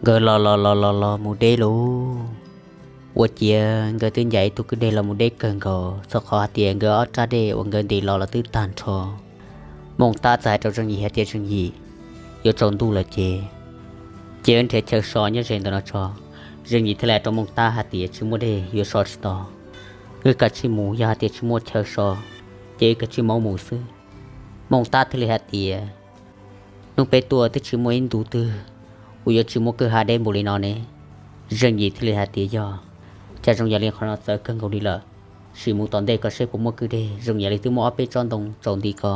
Nkawd los los los los los mus deb lauj, ua ciav nkawd twb ncaim ib tug kwj deg los mus deb kawg nkaus, txog qhov hais tias nkawd ob rab dej uas nkawd ntim los los twb tag nrho. Mooj Tab txawm hais rau Zeej Yim hais tias, Zeej Yim, yuav tsaus ntuj lawm ces, ces wb nrhiav chaw so nyob ze ntawm no tso. Zeej Yim thiaj li hais rau Mooj Tab hais tias, Tsis muaj dej yuav so tsis tau, wb kav tsij mus, yog hais tias tsis muaj chaw so ces wb kav tsij mus mus xwb. Mooj Tab thiaj li hais tias, Hnub peb tuaj twb tsis muaj ib ntu twg uas yuav tsis muaj kwj ha deb npaum li no ne. Zeej Yim thiaj li hais tias, Yog, cas zoo yam li qhov no txawv kawg nkaus li lawm. Sim mus tom ntej ko seb puas muaj kwj deg, zoo yam li twb muaj ob peb tsob ntoo tsaus nti ko,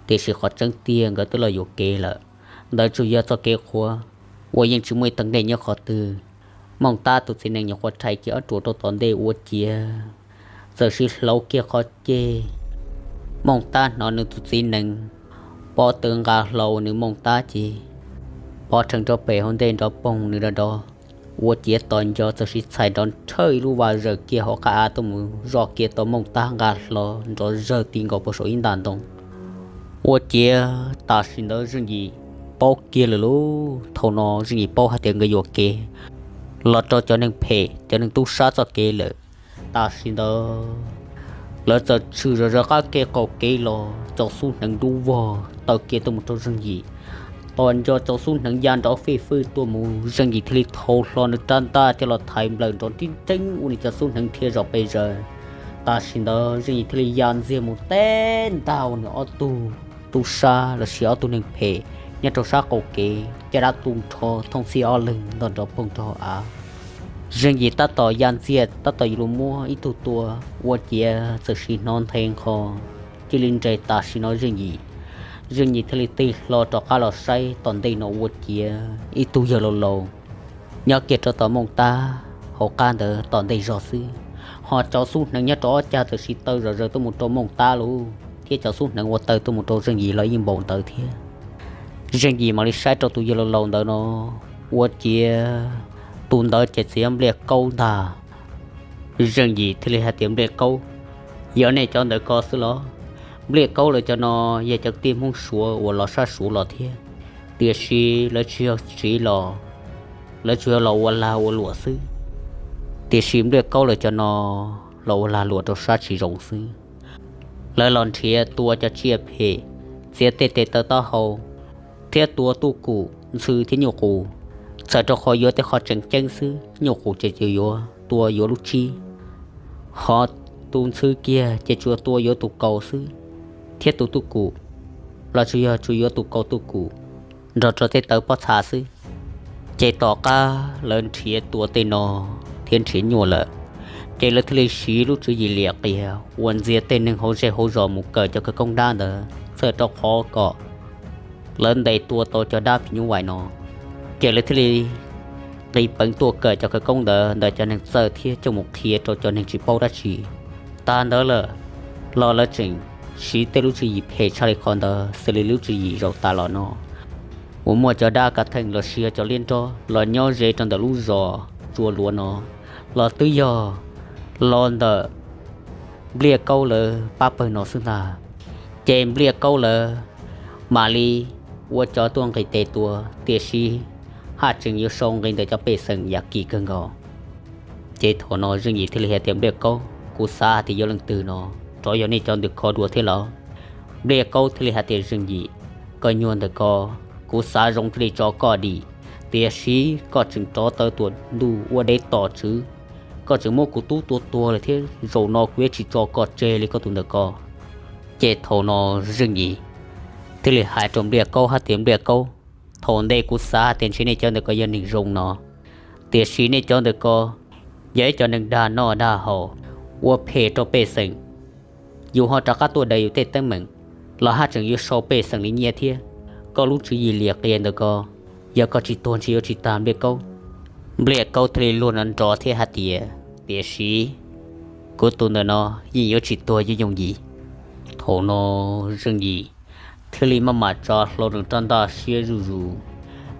tiam sis qhov tseeb tiag nkawd twb los yuam kev lawm. Ntawd tsuas yog txoj kev qhuav uas yeej tsis muaj ib teev dej nyob qhov twg. Mooj Tab tus txiv nees nyuam qhuav rhais kiag ob ruam rau tom ntej ua ciav txawm sib hlauv kiag qhov ceg. Mooj Tab hnov nws tus txiv nees pob tw nqa hlo nws, Mooj Tab ces pov rhees rau pem hauv ntej nrov poog nws do do. Ua ciav tos nco txawm sib txhais nrov nrhawj ib lub vas zawm kiag hauv qab av tuaj mus zoj kiag tau Mooj Tab nqa hlo nrov zawg ti nkaus puag saum ib nta ntoo. Ua ciav tam sim ntawd Zeej Yim paub kiag lawm lauj. Thaum no Zeej Yim paub hais tias nkawd yuam kev los rau cov neeg phem cov neeg tub sab txoj kev lawm. Tam sim ntawd lawv txawm tshwm zom zaws qab kev qaum kev los, cov xub hneev dub vog taw kiag tuaj mus rau Zeej Yim. Tos nco cov xub hneev ya nrov fij fwj tuaj mus, Zeej Yim thiaj li thau hlo nws rab ntaj coj los thaiv nplawm nrov nrib nreeb ua nws cov xub hneev dhia zom pes zaws. Tam sim ntawd Zeej Yim thiaj li ya ntxiag mus teb ntaj ua nws ob tug tub sab los sis ob tug neeg phem nyob rau sab qaum kev, caj dab tu nrho thooj txhij ob leeg ntog nrov poog rau hauv av. Zeej Yim tab tom ya ntxiag tab tom yuav luag muab ib tug tua, ua ciav txawm sim hnov nthe nqho cia li nres tam sim no Zeej Yim. Zeej Yim thiaj li tig hlo rov qab los saib tom ntej no ua ciav ib tug yawg laus laus nyob kiag rau tom Mooj Tab hauv qab ntawd tom ntej zog xwb. Ho cov xub hneev nyob rau ob cag txawm sim taw zom zaws tuaj mus rau Mooj Tab lawm, thiab cov xub hneev uas taw tuaj mus rau Zeej Yim los yeej npaum ntawd thiab. Zeej Yim mam li saib rau tus yawg laus laus ntawd no, ua ciav tus ntawd ces txawm yog Npliaj Kaub ntag. Zeej Yim thiaj li hais tias, Npliaj Kaub, yog nej cov ntawm ko xwb los? Npliaj Kaub lawv cov no yog cov kwv tij Hmoob Suav uas los sab Suav los thiab, tiam sis lawv tsis yog tsiv los, lawv tsuas yog los ua lag ua luam xwb. Tiam sis Npliaj Kaub lawv cov no los ua lag luam rau sab tsis zoo xwb. Lawv los nrhiav tua cov tsiaj phem, txiav tej tes taw taub hau, thiab tua Tuj Kum, Ntxhw thiab Nyuj Qus. Txawm rau qhov yuav tej qhov tseem ceeb xwb, Nyuj Qus ces yuav tua yuav lub tsib, ho tus Ntxhw kiag ces tsuas tua yuav tus kaus xwb, thiab tus Tuj Kum los tsuas yog tsuas yuav tus kaus Tuj Kum nrog rau tej tawv pob txha xwb. Ces tom qab lawv nrhiav tua tej no thiab nrhiav nyuaj lawm, ces lawv thiaj li siv lub tswv yim liam qias uas ntxias tej neeg hauv zej hauv zos mus kawm cov khawv koob dab ntawd, txawm rau qhov kom lawv ntes tua tau cov dab phim nyuj vais no. Ces lawv thiaj li nqis peev tuaj kawm cov khawv koob ntawd ntawm cov neeg txawj thiab coj mus qhia rau cov neeg tsis paub dab tsi. Tag ntawd lawm los lawv tseem siv tej lub tswv yim phem tshaj li qhov ntawd xws li lub tswv yim zaum tas los no, uas muaj cov dab kav theej los sis yog cov liab nrob los nyob ze rau ntawm lub zos Tsua Luav no, los twb yog los ntawm Npliaj Kaub lawv pab pawg no xwb ntag. Ces Npliaj Kaub lawv mam li ua cov tuaj nqis tes tua, tiam sis haj tseem yuav sau nqi ntawm cov pej xeem yam kim kawg nkaus. Ces thaum no Zeej Yim thiaj li hais tias, Npliaj Kaub, kuv xav hais tias yuav leej twg no, rov yog nej cov ntawm ko dua thiab los? Npliaj Kaub thiaj li hais tias, Zeej Yim, koj nyuag ntawm ko, kuv xav zoo thiaj li tso koj dim, tiam sis koj tseem rov taw tuam ntuj ua dev tom tswv, koj tseem muab kuv tub tua tuag lawm thiab, zaum no kuv yuav tsis tso koj tseg li koj tus ntawm ko. Ces thaum no Zeej Yim thiaj li hais rau Npliaj Kaub hais tias, Npliaj Kaub, thaum ntej kuv xav hais tias ntshe nej cov ntawm ko yog neeg zoo no, tiam sis nej cov ntawm ko yog ib cov neeg dag noj dag haus, ua phem rau pej xeem. Yus ho rov qab tuaj daws yus tej teeb meem, los haj tseem yuav sau pej xeem li nyiaj thiab. Koj lub tswv yim liam qias ntawm ko, yog koj tsis tuag ntshe yuav tsis tag Npliaj Kaub. Npliaj Kaub thiaj li luag nrov nrov thiab hais tias, Tiam sis kuv tus ntawm no yeej yuav tsis tuag yooj yooj yim. Thaum no Zeej Yim thiaj li maj mam tsa hlo nws rab ntaj siab zuj zus.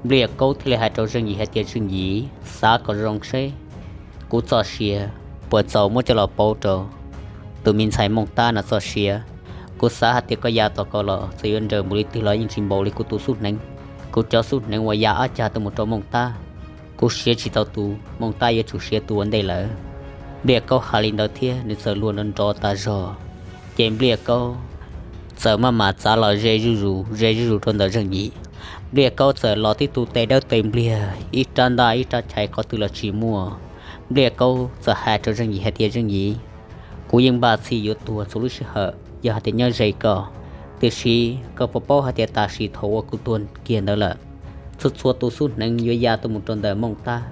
Npliaj Kaub thiaj li hais rau Zeej Yim hais tias, Zeej Yim, xav kom zoo seb kuv txoj sia puas txaus muab coj los pauv rau tus me ntxhais Mooj Tab no txoj sia. Kuv xav hais tias koj ya tom ko los txawm yuav nrawm npaum li twg los yeej tsis npaum li kuv tus xub hneev. Kuv cov xub hneev uas ya ob cag tuaj mus rau Mooj Tab, kuv siav tsis tau tus, Mooj Tab yuav tsum siav tus ua ntej lawm. Npliaj Kaub hais li ntawd thiab nws txawm luag nrov nrov tas zog. Ces Npliaj Kaub txawm maj mam txav los ze zuj zus ze zuj zus rau ntawm Zeej Yim. Npliaj Kaub txawm los tib tug tes dawb tes npliag, ib rab ntaj ib rab chais qhov twg los tsis muaj. Npliaj Kaub txawm hais rau Zeej Yim hais tias, Zeej Yim, kuv yeej npaj txhij yuav tuag txhua lub sij hawm yog hais tias nyob ze koj, tiam sis koj puas paub hais tias tam sim thaum uas kuv tuag kiag ntawd lawm, txhua txhua tus xub hneev yuav ya tuaj mus rau ntawm Mooj Tab.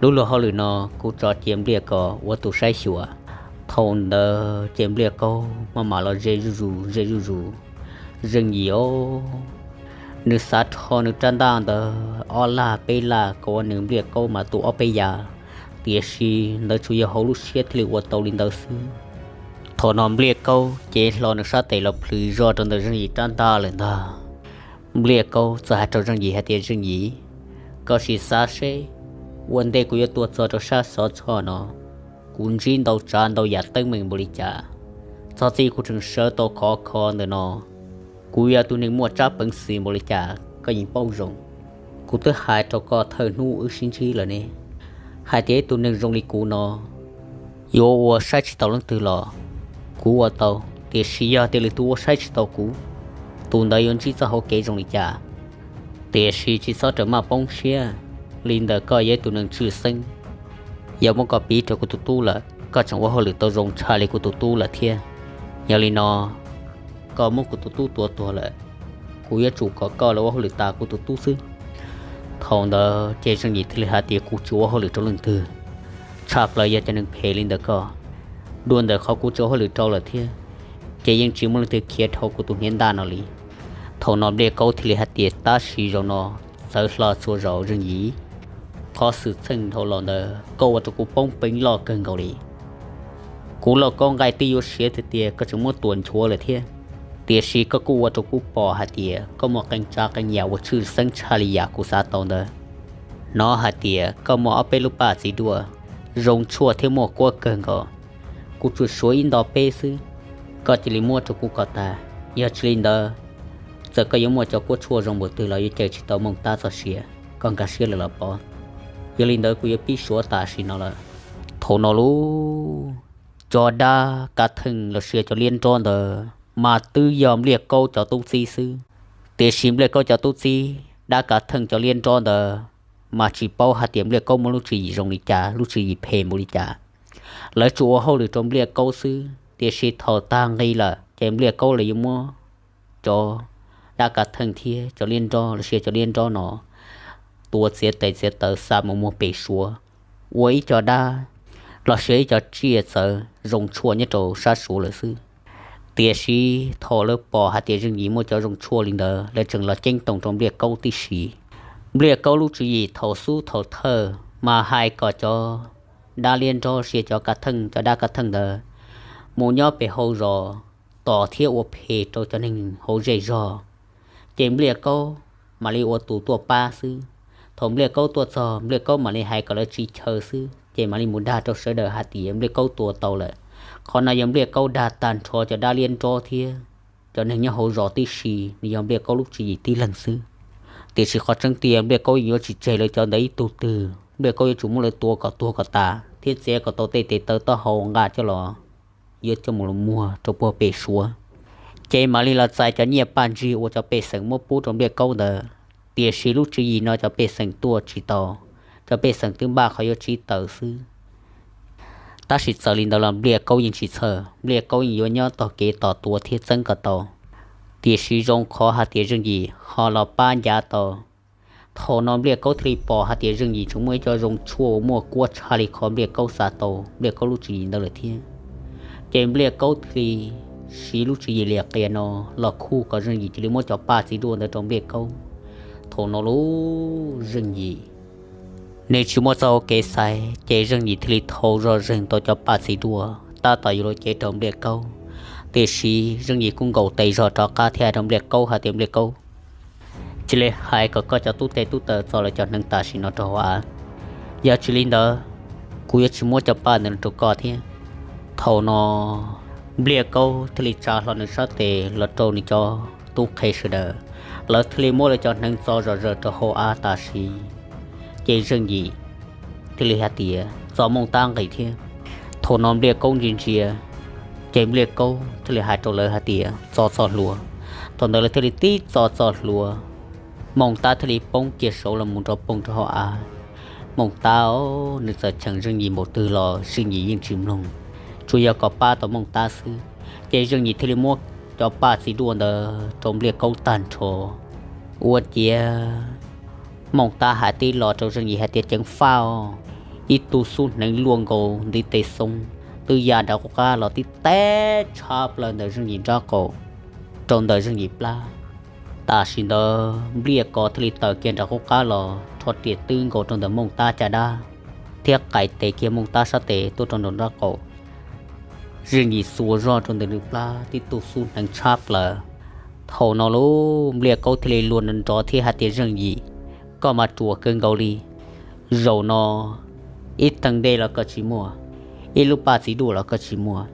Lub luag hauj lwm no kuv tso cia Npliaj Kaub ua tus saib xyuas. Thaum ntawd ces Npliaj Kaub maj mam los ze zuj zus ze zuj zus. Zeej Yim os, nws xav rho nws rab ntaj ntawd ob laj peb laj kom ua nws Npliaj Kaub mas tu ob peb yav, tiam sis ntawd tsuas yog hauv lub siab thiaj li ua tau li ntawd xwb. Thaum no Npliaj Kaub cev hlo nws sab tes los plhws zog rau ntawm Zeej Yim rab ntaj lawm ntag. Npliaj Kaub txawm hais rau Zeej Yim hais tias, Zeej Yim, koj sim xav seb, ua ntej kuv yuav tuaj txog rau sab Xov Txhoj no, kuv ntsib ntau tsav ntau yam teeb meem npaum li cas. Txog txij kuv tseem sawv tau khov kho ntawm no, Kuv yog tus neeg muaj tsab peev xwm npaum li cas koj yeej paub zoo. Kuv twb hais rau koj thawj hnub wb sib ntsib lawm ne, hais tias ib tug neeg zoo li kuv no yuav ua saib tsis taus leej twg los kuv ua tau, tiam sis yog tias lwm tus ua saib tsis taus kuv, tus ntawd yuav ntsib txoj hauv kev zoo li cas. Tiam sis tsis txhob rawm maj poob siab li ntawm koj yog ib tug neeg tshwj xeeb. Yog muab koj piv rau kuv tus tub lawm, koj tseem ua hauj lwm tau zoo tshaj li kuv tus tub lawm thiab. Yog li no, koj muab kuv tus tub tua tuag lawm, kuv yuav tsum kom koj los ua hauj lwm tas kuv tus tub xwb. Thaum ntawd ces Zeej Yim thiaj li hais tias, kuv tsis ua hauj lwm rau leej twg, tshaj plaws yog cov neeg phem li ntawm koj. Dua ntawm qhov kuv tsis ua hauj lwm rau lawm thiab, ces yeej tsis muaj leej twg khiav dhau kuv tus hniav ntaj no li. Thaum no Npliaj Kaub thiaj li hais tias, tab sis zaum no txawv hlo txhua zaus Zeej Yim. Qhov xwm txheej dhau los ntawd koj ua rau kuv poob peev loj kawg nkaus li. Kuv lauj kaub nqaij twb yuav siav tiag tiag koj tseem muab tuam nchuav lawm thiab, tiam sis koj kuj ua rau kuv pom hais tias koj muaj qee tsav qee yam uas tshwj xeeb tshaj li yam kuv xav tau ntawd. Hnov hais tias koj muaj ob peb lub paj txiv duaj zoo tshuaj thiab muaj kuab kawg nkaus. Kuv tsuas suav ib nto peb xwb, koj cia li muab rau kuv kom tag. Yog tsis li ntawd, txawm koj yuav muaj cov kuab tshuaj zoo npaum twg los yuav cawm tsis tau Mooj Tab txoj sia. Koj nkag siab lawm los Pov? Yog li ntawd kuv yuav pib suav tam sim no lawm. Thaum no lub, cov dab kav theej los sis cov liab nrob ntawd mas twb yog Npliaj Kaub cov tub txib xwb. Tiam sis Npliaj Kaub cov tub txib, dab kav theej cov liab nrob ntawd mas tsis paub hais tias Npliaj Kaub muaj lub tswv yim zoo li cas, lub tswv yim phem npaum li cas. Lawv tsuas ua hauj lwm rau Npliaj Kaub xwb, tiam sis thaum tag nqi lawm ces Npliaj Kaub los yuav muab cov dab kav theej thiab cov liab nrob los sis cov liab nrob no tua txiav tes txiav taw xa mus muag pem Suav, ua ib co dab los sis ib co tsiaj txawv zoo tshuaj nyob rau sab Suav lawm xwb. Tiam sis thaum lawv pom hais tias Zeej Yim muaj cov zoo tshuaj li ntawd, lawv tseem los ceeb toom rau Npliaj Kaub tib si. Npliaj Kaub lub tswv yim thaum xub thaum thawj mas hais kom cov dab liab nrob sia cov kav theej, cov dab kav theej ntawd mus nyob pem hauv zos tos thiab ua phem rau cov neeg hauv zej zog, ces Npliaj Kaub mam li ua tus tuaj pab xwb. Thaum Npliaj Kaub tuaj txog, Npliaj Kaub mam li hais kom lawv tsiv chaw xwb, ces mam li mus dag rau sawv daws hais tias Npliaj Kaub tua tau lawm. Qhov no yog Npliaj Kaub dag tag nrho cov dab liab nrob thiab cov neeg nyob hauv zos tib si, nws yog Npliaj Kaub lub tswv yim tib leeg xwb. Tiam sis qhov tseeb tiag Npliaj Kaub yeej yuav tsis tseg lawv cov ntawd ib tug twg, Npliaj Kaub yuav tsum muab lawv tua kom tuag kom tas thiab txiav kom tau tej tes taw taub hau nqa coj los, yuav coj mus los muag rau puag pem Suav. Ces mam li los txais cov nyiaj paj ntsig uas cov pej xeem muab pub rau Npliaj Kaub ntawd. Tiam sis lub tswv yim no cov pej xeem tuaj tsis tau, cov pej xeem twb npaj qhov yuav tsiv taws xwb. Tab sis txawm li ntawd los Npliaj Kaub yeej tsis txhawj, Npliaj Kaub yeej yuav nyob tog kev tos tua thiab txeeb kom tau. Tiam sis zoo qhov hais tias Zeej Yim ho los pab ncav tau. Thaum no Npliaj Kaub thiaj li pom hais tias Zeej Yim tseem muaj ib co zoo tshuaj uas muaj kuab tshaj li qhov Npliaj Kaub xav tau Npliaj Kaub lub tswv yim ntawd lawm thiab. Ces Npliaj Kaub thiaj li siv lub tswv yim liam qias no los khuj kom Zeej Yim cia li muab cov paj txiv duaj ntawd rau Npliaj Kaub. Thaum no lub Zeej Yim nws tsis muaj txoj hau kev xaiv, ces Zeej Yim thiaj li thau zog zeeg tau cov paj txiv duaj tab tom yuav luag cev rau Npliaj Kaub. Tiam sis Zeej Yim kuj nkaum tes zog rov qab thiab hais rau Npliaj Kaub hais tias, Npliaj Kaub, cia li hais kom koj cov tub teg tub taw txo lawv cov hneev tam sim no rau hauv av. Yog tsis li ntawd, kuv yuav tsis muab cov paj ntawd rau koj thiab. Thaum no Npliaj Kaub thiaj li tsa hlo nws sab tes los rau nws cov tub qhe sawv daws, lawv thiaj li muab lawv cov hneev txo zom zaws rau hauv av tam sim. Ces Zeej Yim thiaj li hais tias, Txo Mooj Tab nqis thiab. Thaum no Npliaj Kaub ntsia ntsia, ces Npliaj Kaub thiaj li hais rau lawv hais tias, Txo txoj hlua. Thaum ntawd lawv thiaj li tib txo txoj hlua, Mooj Tab thiaj li poob kiag saud los mus nrov poog rau hauv av. Mooj Tab nws txawm cheem Zeej Yim npaum twg los Zeej Yim yeej tsis mloog, tsuas yog kom pab tau Mooj Tab xwb. Ces Zeej Yim thiaj li muab cov paj txiv duaj ntawd rau Npliaj Kaub tag nrho. Ua ciav Mooj Tab hais tib lo rau Zeej Yim hais tias, Ceev faj os! Ib tug xub hneev luaj nkaus ntiv tes xoo twb ya nram qub qab los tib teb tshab plaws ntawm Zeej Yim nraub qaum rau ntawm Zeej Yim plab. Tam sim ntawd Npliaj Kaub thiaj li tawm kiag nram qub qab los rho riam twb nkaus rau ntawm Mooj Tab caj dab thiab qais tes kiag Mooj Tab sab tes tuaj rau nraum nraub qaum. Zeej Yim xuas zog rau ntawm nws plab tib tug xub hneev tshab plaws. Thaum no lub Npliaj Kaub thiaj li luag nrov thiab hais tias, Zeej Yim, koj mas ruam kawg nkaus li. Zaum no ib teeg dej los koj tsis muaj, ib lub paj txiv duaj los koj tsis muaj,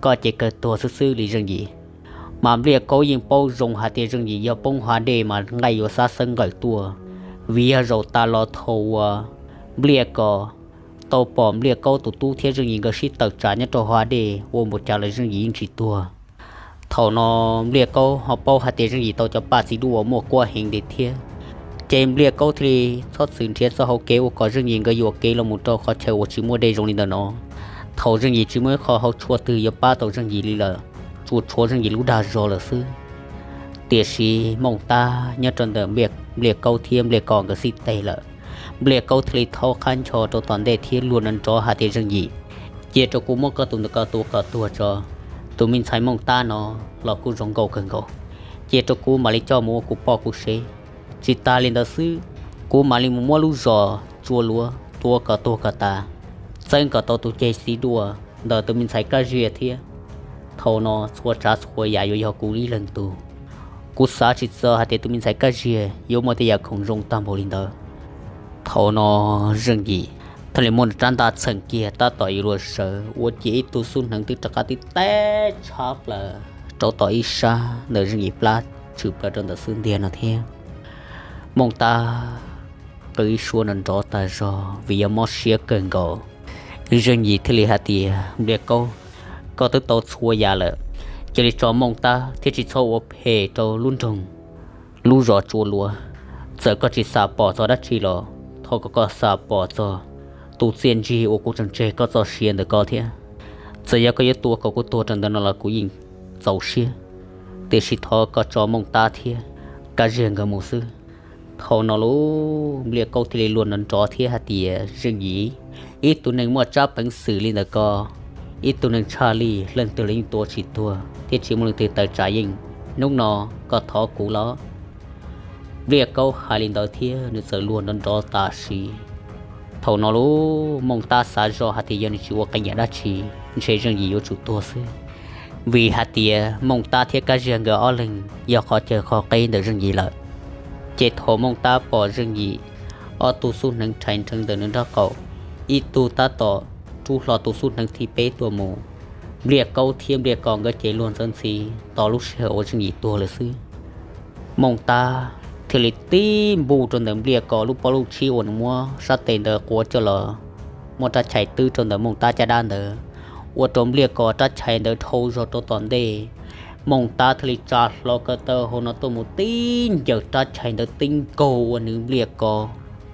koj ces kawg tuag xwb xwb li Zeej Yim. Mas Npliaj Kaub yeej paub zoo hais tias Zeej Yim yog poob hav dej mas nqaij yuav xab xeeb nqawm tuaj, vim yog zaum tas los thaum uas Npliaj Kos tau pom Npliaj Kaub tus tub thiab Zeej Yim nkawd sib tawm tsam nyob rau hav dej ua npaum cas los Zeej Yim yeej tsis tuag. Thaum no Npliaj Kaub ho paub hais tias Zeej Yim tau cov paj txiv duaj uas muaj kuab heev li thiab, ces Npliaj Kaub thiaj li txhob txwm nrhiav txoj hau kev ua kom Zeej Yim nkawd yuam kev los mus rau qhov chaw uas tsis muaj dej zoo li ntawm no. Thaum Zeej Yim tsis muaj ib qho hauv tshua twg yuav pab tau Zeej Yim li lawm, tsuas tshuav Zeej Yim lub dag zog lawm xwb. Tiam sis Mooj Tab nyob rau ntawm Npliaj Kaub thiab Npliaj Kos nkawd xib teg lawm, Npliaj Kaub thiaj li thaub qab ncho rau tom ntej thiab luag nrov nrov hais tias Zeej Yim, cia rau kuv muab koj tus ntawm ko tua kom tuag tso. Tus me ntxhais Mooj Tab no los kuj zoo nkauj kawg nkaus, cia rau kuv mam li coj mus ua kuv poj kuv sev. Tsis tas li ntawd xwb, kuv mam li mus muab lub zos Tsua Luav tua kom tuag kom tas, txeeb kom tau tus ceg txiv duaj ntawm tus me ntxhais Kab Ziag thiab. Thaum no txhua tsav txhua yam yuav yog kuv ib leeg tug. Kuv xav tsis txog hais tias tus me ntxhais Kab Ziag yuav muaj tej yam khoom zoo tag npaum li ntawd. Thaum no Zeej Yim thiaj li muab nws rab ntaj txheem kiag tab tom yuav luag sawv ua cia ib tug xub hneev twb rov qab tib teb tshab plaws rau tom ib sab ntawm Zeej Yim plab tshwm plaws rau ntawm xub ntiag no thiab. Mooj Tab qw ib suab nrov nrov tas zog vim yog mob siab kawg nkaus. Zeej Yim thiaj li hais tias, Npliaj Kaub, koj twb tau txhua yam lawm, cia li tso Mooj Tab thiab tsis txhob ua phem rau lub nroog, lub zos Tsua Luav. Txawm koj tsis xam pom txog dab tsi los thov kom koj xam pom txog tus txiaj ntsig uas kuv tseem tseg koj txoj sia ntawm ko thiab. Txawm yog koj yuav tua kom kuv tuag rau ntawm no los kuv yeej txaus siab, tiam sis thov koj tso Mooj Tab thiab Kab Ziag nkawd mus xwb. Thaum no lub Npliaj Kaub thiaj li luag nrov nrov thiab hais tias, Zeej Yim, ib tug neeg muaj tsab peev xwm li ntawm ko, ib tug neeg tshaj lij leej twg los yeej tua tsis tuag thiab tsis muaj leej twg tawm tsam yeej. Hnub no koj thov kuv los? Npliaj Kaub hais li ntawd thiab nws txawm luag nrov nrov tam sim. Thaum no lub Mooj Tab xav zoj hais tias yog nws tsis ua qee yam dab tsi, ntshe Zeej Yim yuav tsum tuag xwb, vim hais tias Mooj Tab thiab Kab Ziag nkawd ob leeg yog qhov chaw qhov qeb ntawm Zeej Yim lawm. Ces thaum Mooj Tab pom Zeej Yim ob tug xub hneev rhais nreev ntawm nws nraub qaum, ib tug tab tom rub hlo tus xub hneev thib peb tuaj mus, Npliaj Kaub thiab Npliaj Kos nkawd ces luag ntxhi ntxhi tos lub sij hawm uas Zeej Yim tuag lawm xwb. Mooj Tab thiaj li tib npuj rau ntawm Npliaj Kos lub pob lub tshib uas nws muab sab tes ntawd quav coj los, muab rab chais twb rau ntawm Mooj Tab caj dab ntawd, ua rau Npliaj Kos rab chais ntawd dhau zog rau tom ntej. Mooj Tab thiaj li tsa hlo ko taw hauv no tuaj mus tib ncaws rab chais ntawd tib nkaug ua nws Npliaj Kos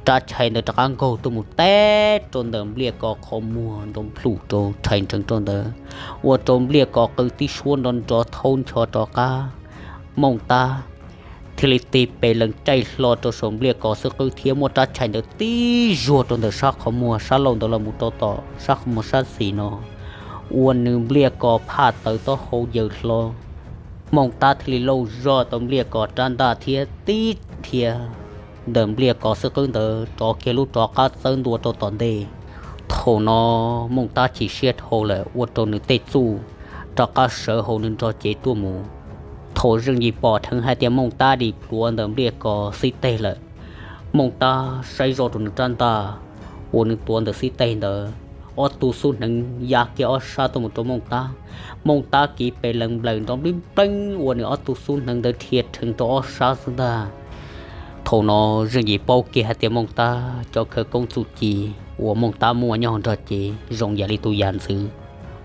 rab chais ntawd rov qab nkaug tuaj mus teb rau ntawm Npliaj Kos qhov muag nrov nplhum rau rhais nreev rau ntawd, ua rau Npliaj Kos qw tib suab nrov nrov thaub ncho rov qab. Mooj Tab thiaj li tig pes lees caij hlo rau saum Npliaj Kos xub qwb thiab muab rab chais ntawd tib zuag rau ntawm sab qhov muag sab laug ntawd los mus rau tom sab qhov muag sab xis no, ua nws Npliaj Kos phaj tawv taub hau yaws hlo. Mooj Tab thiaj li lauj zoj tau Npliaj Kos rab ntaj thiab tib rhia ntawm Npliaj Kos xub qwb ntawd rov kiag lub rov qab txawb ntua rau tom ntej. Thaum no Mooj Tab chim siab dhau lawm ua rau nws tej txuj rov qab sawv hauv nws nrog cev tuaj mus. Thaum Zeej Yim pom dheev hais tias Mooj Tab dim plhuav ntawm Npliaj Kos xib teg lawm, Mooj Tab saib zoj rau nws rab ntaj uas nws tuav ntawm xib teg ntawd, ob tug xub hneev ya kiag ob sab tuaj mus rau Mooj Tab. Mooj Tab kiv pes lees nplawm nrov nplib npleeb ua nws ob tug xub hneev ntawd rhia rhees rau ob sab xwb ntag. Thaum no Zeej Yim paub kiag hais tias Mooj Tab cov khawv koob txuj ci uas Mooj Tab muaj nyob hauv nrog cev zoo yam li tus yam ntxwv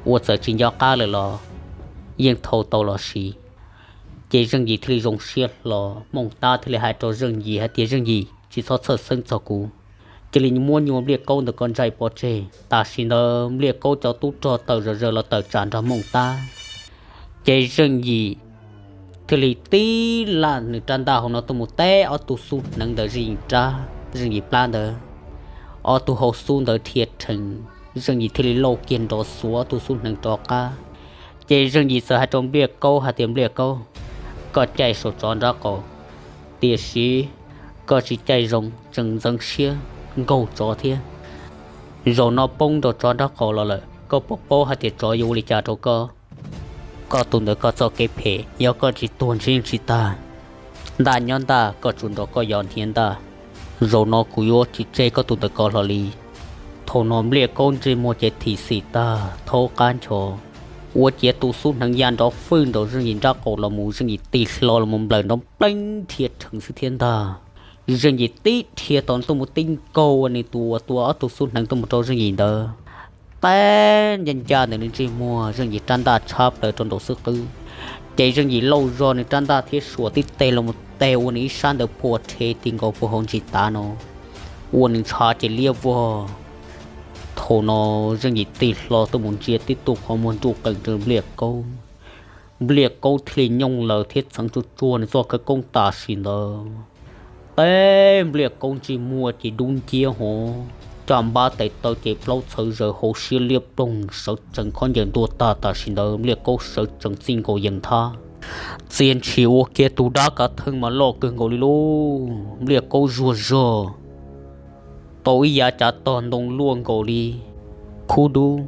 uas txawm tsis nco qab lawm los yeej thau tau los sis. Ces Zeej Yim thiaj li zoo siab hlo, Mooj Tab thiaj li hais rau Zeej Yim hais tias, Zeej Yim, tsis txhob txhawj xeeb txog kuv, cia li muab nyuag Npliaj Kaub ntawm ko ntsais pov tseg. Tam sim ntawd Npliaj Kaub cov tub rog tawm zom zaws los tawm tsam nrog Mooj Tab. Ces Zeej Yim thiaj li tib laj nws rab ntaj hauv no tuaj mus teb ob tug xub hneev ntawm Zeej Yim rab, Zeej Yim plab ntawd, ob tug hau xub ntawd rhia rhees, Zeej Yim thiaj li lauj kiag nrov xuav ob tug xub hneev rov qab. Ces Zeej Yim txawm hais rau Npliaj Kaub hais tias, Npliaj Kaub, koj caij saum tsov nraub qaum, tiam sis koj tsis caij zoo, tseem ntxeev siab nkaug tsov thiab. Zaum no poob rau tsov nraub qaum los lawm, koj puas paub hais tias tsov yuav ua li cas rau koj? Koj tus ntawm koj txoj kev phem, yog koj tsis tuag ntshe yeej tsis tag. Ntaj nyob ntaj, koj tsuas nrog koj yos nrhiav ntaj. Zaum no kuv yuav tsis tseg koj tus ntawm ko hlo li. Thaum no Npliaj Kaub ntsej muag ces thim xim tag, thaub qab ncho, ua ciav tus xub hneev ya nrov fwj nraum Zeej Yim nrab qaum los mus, Zeej Yim tig hlo los mus nplawm nrov npleeb dhia rhees xwb thiab ntag. Zeej Yim tib dhia tod tuaj mus tib nkaug ua nws tus uas tua ob tug xub hneev tuaj mus rau Zeej Yim ntawd, tab ncaj ncaj ntawm nws ntsej muag, Zeej Yim rab ntaj tshab plaws rau nraum xwb qwb. Ces Zeej Yim lauj zog nws rab ntaj thiab suam tib teg los mus teg ua nws ib sab ntawd phua rhe ti nkaus puag hauv ntsis tav no, ua nws ntshav ces liab vog. Thaum no Zeej Yim tig hlo tuaj mus ntsia tib tug qhov muag nruj qees rau Npliaj Kaub. Npliaj Kaub thiaj li nyooj laws thiab txheev tsuaj tsuag nws txoj khawv koob tam sim ntawd. Teb Npliaj Kaub ntsej muag ces dub nciab hov, caj npab tes taw ces plaub txhawv zaws, hauv siab liab ploog, sawv tsees khaub ncaws ntuag tag. Tam sim ntawd Npliaj Kaub sawv tsees txij nkaus yees thab, txia ntshis ua kiag tus dab kav theej mas loj kawg nkaus li lauj. Npliaj Kaub zuag zog tau ib yav cav tog ntoo luaj nkaus li khub dub,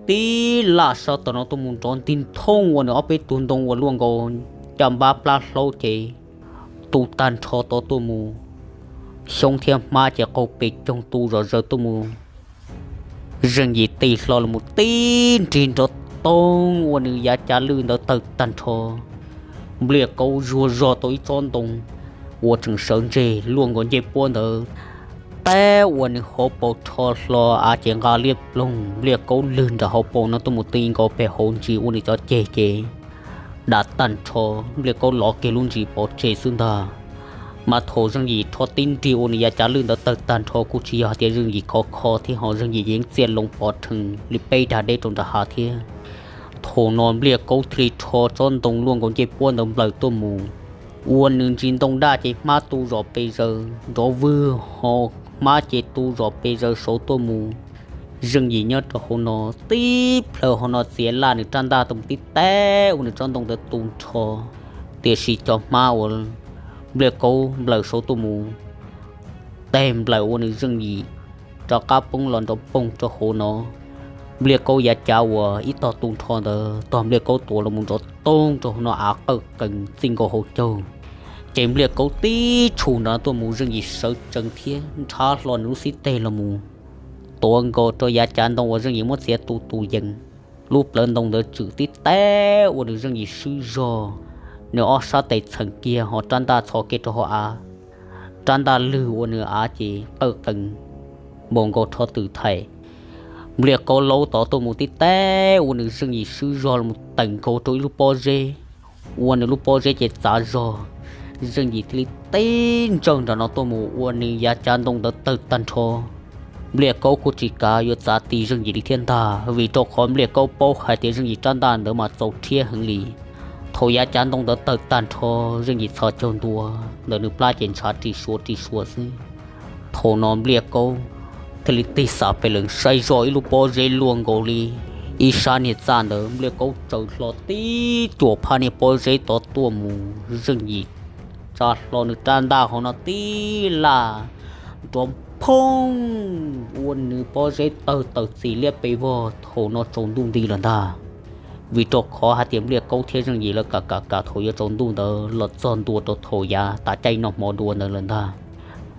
tib laj sab tog no tuaj mus nrov ntig nthoob ua nws ob peb tug ntoo uas luaj nkaus caj npab plab hlaub ces tu tag nrho tod tuaj mus. Xyoob thiab hmab ces qaug pes coog tu zom zaws tuaj mus. Zeej Yim tig hlo los mus tib nrig nrov toog ua nws yav cav lwj ntawd tawg tag nrho. Npliaj Kaub zuag zog tau ib tsob ntoo uas tseem sawv ntseg luaj nkaus ncej puab ntawd, tab ua nws hauv paus rho hlo av ces nqa liab ploog. Npliaj Kaub lwg nram hauv paus no tuaj mus ti nkaus pem hauv ntsis ua nws cov ceg ces dam tag nrho. Npliaj Kaub lov kiag lub ntsis pov tseg xwb ntag. Mas thaum Zeej Yim rho tib nrig ua nws yav cav lwj ntawd tawg tag nrho kuj tsis yog hais tias Zeej Yim khov kho thiab, ho Zeej Yim yeej txiaj loo pov rhees li peb dag deb rau nram hav thiab. Thaum no Npliaj Kaub thiaj li rho tsob ntoo luaj nkaus ncej puab ntawd nplawm tuaj mus, ua nws ntsis ntoo daj ces hmab tu zom pes zaws nrov vwg ho, hmab ces tu zom pes zaws saud tuaj mus. Zeej Yim nyob rau hauv no, tib plhaw hauv no txiav laj nws rab ntaj tuaj mus tib teg ua nws tsob ntoo ntawd tu nrho. Tiam sis cov hmab uas Npliaj Kaub nplawm saud tuaj mus teg nplawm ua nws Zeej Yim rov qab poob los nrov poog rau hauv no. Npliaj Kaub yav cav uas ib tog tu nrho ntawd tog Npliaj Kaub tuav los mus nrov toog rau hauv no av qawj qees txij nkaus hauv caug. Ces Npliaj Kaub tib tshum nrov tuaj mus, Zeej Yim sawv tsees thiab nrhav hlo nws lub xib teg los mus tuav nkaus rau yav cav ntoo uas Zeej Yim muab txiav tu tus yees. Lub plawv ntoo ntawd tswm tib teg ua nws Zeej Yim swb zog, nws ob sab tes txheem kiag ho rab ntaj txhos kiag rau hauv av. Rab ntaj lwg ua nws av ces qawj qees npaum nkaus rho twm thaim. Npliaj Kaub laub tod tuaj mus tib teg ua nws Zeej Yim swb zog los mus teem nkaus rau ib lub pob zeb, ua nws lub pob zeb ces txav zog. Zeej Yim thiaj li tib ntsawj nram no tuaj mus ua nws yav cav ntoo ntawd tawg tag nrho. Npliaj Kaub kuj tsis kav yuav txav ti Zeej Yim li thiab ntag, vim rau qhov Npliaj Kaub paub hais tias Zeej Yim rab ntaj ntawd mas txaus rhiab heev li. Thaum yav cav ntoo ntawd tawg tag nrho, Zeej Yim txhos caug ntua ntawm nws plab ces ntshav ris suav ris suav xwb. Thaum no Npliaj Kaub thiaj li tig xam pes lees saib zoj ib lub pob zeb luaj nkaus li ib sab niag txaj ntawd. Npliaj Kaub tsaws hlo tib cuam phab niag pob zeb tod tuaj mus, Zeej Yim tsa hlo nws rab ntaj hauv no tib laj nrov phooj ua nws pob zeb tawg tawm txim liab pes vog. Thaum no tsaus ntuj nti lawm ntag. Vim rau qhov hais tias Npliaj Kaub thiab Zeej Yim lawv kam kam kam thaum yuav tsaus ntuj ntawd los txog ntua rau thaum yav tav caij noj hmo dua ntawd lawm ntag.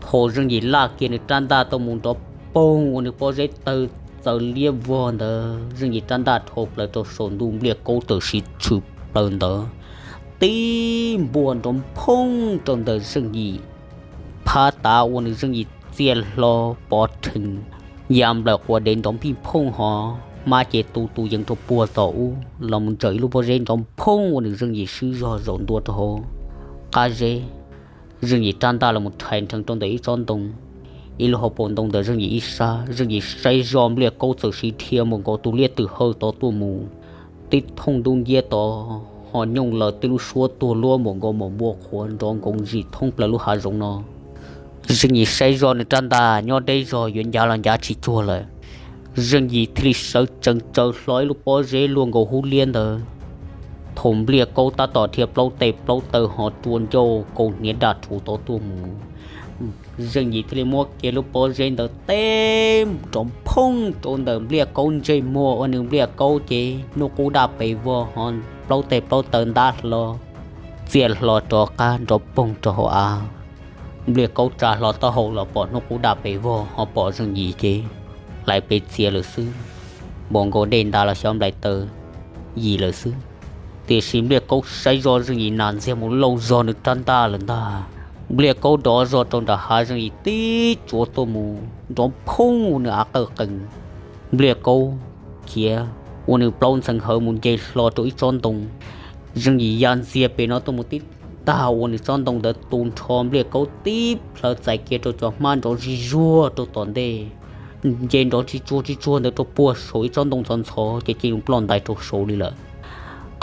Thaum Zeej Yim laj kiag nws rab ntaj tuaj mus nrov poog ua nws pob zeb tawg txaws liab vog ntawd, Zeej Yim rab ntaj dhau plaws rau saum ntuj, Npliaj Kaub txawm siv tshwm plaws ntawd tib npuaj nrov phooj rau ntawm Zeej Yim phab tav ua nws Zeej Yim txiaj hlo pov rhees, ya nplawm quas dev nrov npij phooj hov, hmab ces tu tus yees rau puag tom ub los mus ntsaws ib lub pob zeb nrov phooj ua nws Zeej Yim swb zog zaum ntua rau hauv qab zeb. Zeej Yim rab ntaj los mus rhais nrheev rau ntawm ib tsob ntoo, ib lub hauv paus ntoo ntawm Zeej Yim ib sab. Zeej Yim saib zoj Npliaj Kaub txawm siv dhia npaum nkaus tus liab twm hawj tod tuaj mus, tib thooj dub nciab tod ho nyooj laws tib lub suab tuag luab npaum nkaus maum npua qhuav nrov nkoos zim thoob plaws lub hav zoov no. Zeej Yim saib zoj nws rab ntaj nyob deb zog yuav ncav los ncav tsis cuag lawm. Zeej Yim thiaj li sawv tsees tsaws hlo ib lub pob zeb luaj nkaus hub liab ntawd. Thaum Npliaj Kaub tab tom dhia plaub tes plaub taw ho rua ncauj kaus hniav daj rhuv tod tuaj mus, Zeej Yim thiaj li muab kiag lub pob zeb ntawd teb nrov phooj rau ntawm Npliaj Kaub ntsej muag ua nws Npliaj Kaub ces hnub qub daj pes vog ho plaub tes plaub taw ntab hlo, txiaj hlo rov qab nrov poog rau hauv av. Npliaj Kaub tsa hlo taub hau los pom hnub qub daj pes vog ho pom Zeej Yim ces hlais pes txias lawm xwb, npaum nkaus dej ntas los xyov nplaim taws. yim lawm xwb. Tiam sis Npliaj Kaub saib zoj Zeej Yim nas ntxiag mus lauj zog nws rab ntaj lawm ntag. Npliaj Kaub dov zog rau nram hav, Zeej Yim tib tsuav tuaj mus nrov phoob ua nws av qawj qees. Npliaj Kaub khiav ua nws plaub ntxhee hawv mus nce hlo rau ib tsob ntoo. Zeej Yim ya ntxiag pem no tuaj mus tib tag ua nws tsob ntoo ntawd tu nrho, Npliaj Kaub tib plhaw txais kiag rau cov hmab nrov zig zuag rau tom ntej, nce nrov tsis tsuag tsis tsuag ntawd rau puag saum ib tsob ntoo ntxhov ntxhov ces cia li ploj ntais rau saud li lawm.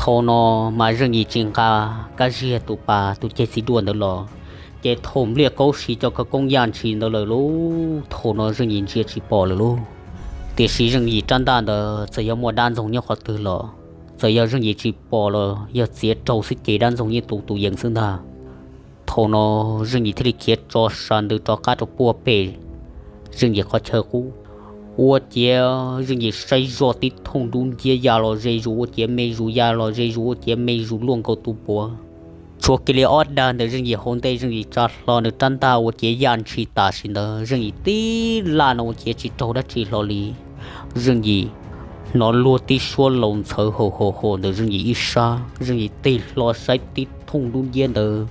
Thaum no mas Zeej Yim tsis nqa Kab Ziag tus pas tus ceg txiv duaj ntawd los, ces thaum Npliaj Kaub siv cov khawv koob yaj ntshis ntawd lawm lauj, thaum no Zeej Yim ntsia tsis pom lawm lauj. Tiam sis Zeej Yim rab ntaj ntawd txawm yog muaj dab ntxoog nyob qhov twg los, txawm yog Zeej Yim tsis pom los yog txiav raug xwb ces dab ntxoog yeej tu tus yees xwb ntag. Thaum no Zeej Yim thiaj li khiav tso sas ntws rov qab rau puag pem Zeej Yim qhov chaw qub. Ua ciav Zeej Yim saib zoj tib thooj dub nciab ya los ze zus, ua ciav me zus ya los ze zus, ua ciav me zus luaj nkaus tus puav. Tshuav kiag li ob dag ntawm Zeej Yim hauv ntej, Zeej Yim tsa hlo nws rab ntaj ua ciav yaj ntshis tam sim ntawd, Zeej Yim tib laj no ua ciav tsis raug dab tsi hlo li. Zeej Yim hnov luag tib suab laus ntxhawv haum haum haum ntawm Zeej Yim ib sab, Zeej Yim tig hlo saib tib thooj dub nciab ntawd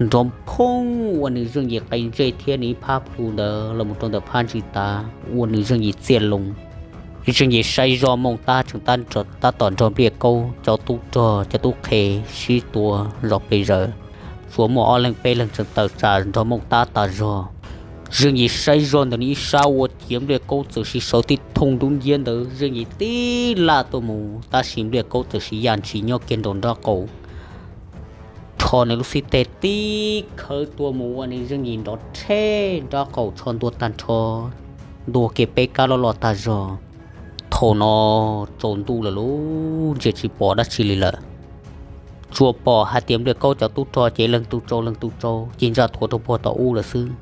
nrov phoob ua nws Zeej Yim qe ntsej thiab nws ib phab plhu ntawd los mus rau ntawm phab ntsis tav ua nws Zeej Yim txiaj loo. Zeej Yim saib zoj Mooj Tab tseem tab tab tom nrog Npliaj Kaub cov tub rog cov tub qhe sib tua zov pes zaws, tsuas muaj ob leeg peb leeg tseem tawm tsam nrog Mooj Tab tas zog. Zeej Yim saib zoj ntawm nws ib sab ua ciav Npliaj Kaub txawm sim sawv tib thooj dub nciab ntawd, Zeej Yim tib laj tuaj mus tab sis Npliaj Kaub txawm sim yaj ntshis nyob kiag nraum nraub qaum, rho nws lub xib teg tib khawv tua mus ua nws Zeej Yim nrov rhe nraub qaum tsho ntua tag nrho, ntua kiag peb kab loj loj tag zog. Thaum no tsaus ntuj lawm lauj, ntsia tsis pom dab tsi li lawm. Tsuas pom hais tias Npliaj Kaub cov tub rog ces leej twg tsau leej twg tsau ces ntsaj thuav rau puag tom ub lawm xwb.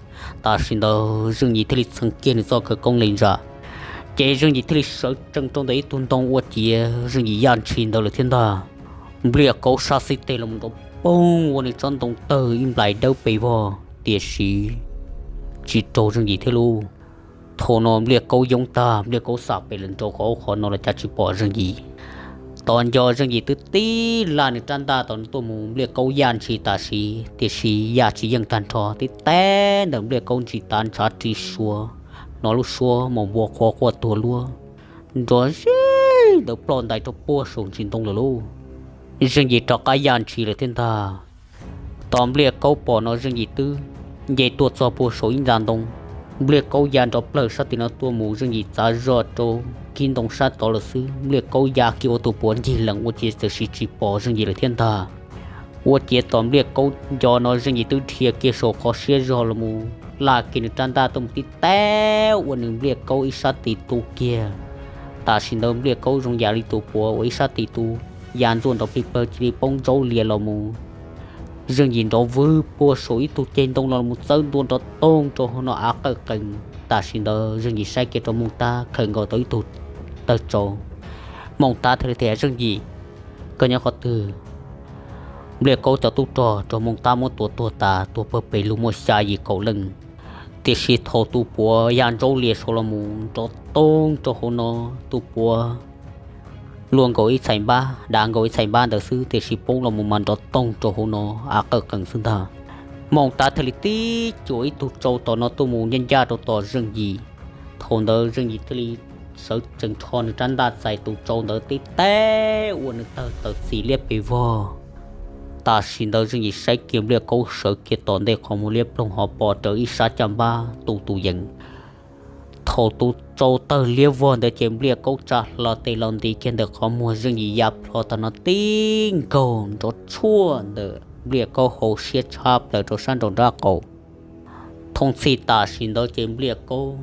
Tam sim ntawd Zeej Yim thiaj li txheev kiag nws txoj khawv koob li ntsa, ces Zeej Yim thiaj li sawv tsees rau ntawm ib tug ntoo ua ciav Zeej Yim yaj ntshis ntawd lawm thiab ntag. Npliaj Kaub sab xib teg los mus nrov poog ua nws tsob ntoo tawg ib nplais dawb pes vog tiam sis tsis raug Zeej Yim thiab lauj. Thaum no Npliaj Kaub yoob tag, Npliaj Kaub xam pem lawm nraud qhov ub qhov no los cas tsis pom Zeej Yim. Tos nco Zeej Yim twb tib laj nws rab ntaj tos nws tuaj mus, Npliaj Kaub yaj ntshis tam sim tiam sis yaj tsis yeej tag nrho, tib teb ntawm Npliaj Kaub ntsis tav ntshav ri sua, hnov lub suab mus npua qhuav quaj tuag luab nrov zig ntawd ploj ntais rau puag saum ntsis ntoo lawm lauj. Zeej Yim rov qab yaj ntshis lawm thiab ntag. Tos Npliaj Kaub pom no Zeej Yim twb nce tuaj txog puag saum ib nta ntoo. Npliaj Kaub ya nrov plawg sab tim no tuaj mus, Zeej Yim txav zog rau kib ntoo sab tod lawm xwb. Npliaj Kaub ya kiag ua tus puav ncig lees ua ciav txawm sim tsis pom Zeej Yim lawm thiab ntag. Ua ciav tos Npliaj Kaub nco no Zeej Yim twb dhia kiag saum qhov siab zog los mus laj kiag nws rab ntaj tuaj mus tib teb ua nws Npliaj Kaub ib sab tis tu kiag. Tam sim ntawd Npliaj Kaub zoo yam li tus puav uas ib sab tis tu, ya ntxuaj nrov plig plawg cia li poob ntsaub lias los mus. Zeej Yim nrov vwg puag saum ib tug ceg ntoo los mus txawb ntua nrov toog rau hauv no av qawj qees. Tam sim ntawd Zeej Yim saib kiag rau Mooj Tab khawm nkaus tau ib tug tawg tsau. Mooj Tab thiaj li tias, Zeej Yim, koj nyob qhov twg? Npliaj Kaub cov tub rog raug Mooj Tab muab tua tuag tas, tuag pawg pes lug muaj xya yim kaum leej. Tiam sis thaum tus puav ya ntsaub lias saud los mus nrov toog rau hauv no, tus puav luaj nkaus ib txhais npab, dav nkaus ib txhais npab ntawd xwb, tiam sis poob los mus mas nrov toog rau hauv no av qawj qees xwb ntag. Mooj Tab thiaj li tib cuam ib tug tsau tom no tuaj mus ncaj ncaj rau tom Zeej Yim. Thaum ntawd Zeej Yim thiaj li sawv tsees rho nws rab ntaj txais tus tsau ntawd tib teb ua nws tawg tawm txim liab pes vog. Tam sim ntawd Zeej Yim saib kiag Npliaj Kaub sawv kiag tom ntej qhov muag liab ploog ho pom raws ib sab caj npab tu tus yees. Thaum tus tsau tawg liab vog ntawd ces Npliaj Kaub tsa hlo tes los ntis kiag ntawm qhov muag, Zeej Yim ya plho tag no tib nkaug nrov tshuaj ntawm Npliaj Kaub hauv siab tshab plaws rau sab nraum nraub qaum. Thooj txhij tam sim ntawd ces Npliaj Kaub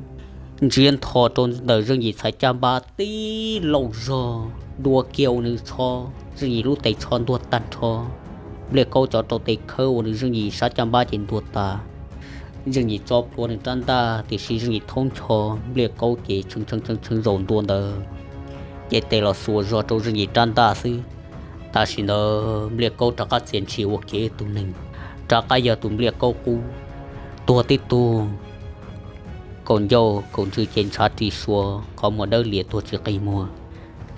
ntsiav ntho rau ntawm Zeej Yim txhais caj npab tib lauj zog dua kiag ua nws tsho, Zeej Yim lub tes tsho ntuag tag nrho. Npliaj Kaub cov rau tes khawb ua nws Zeej Yim sab caj npab ces ntuag tas. Zeej Yim tso plhuav nws rab ntaj tiam sis Zeej Yim thaub ncho Npliaj Kaub ces tshee tshee tshee zaum ntua ntawd, ces tes los xuas zog rau Zeej Yim rab ntaj xwb. Tam sim ntawd Npliaj Kaub rov qab txiav ntshis ua kiag ib tug neeg, rov qab yog tus Npliaj Kaub qub, tuag tib tug kaum ncauj kaum ntsws ces ntshav ris sua, qhov muag dawb lias tuag tsis qi muag.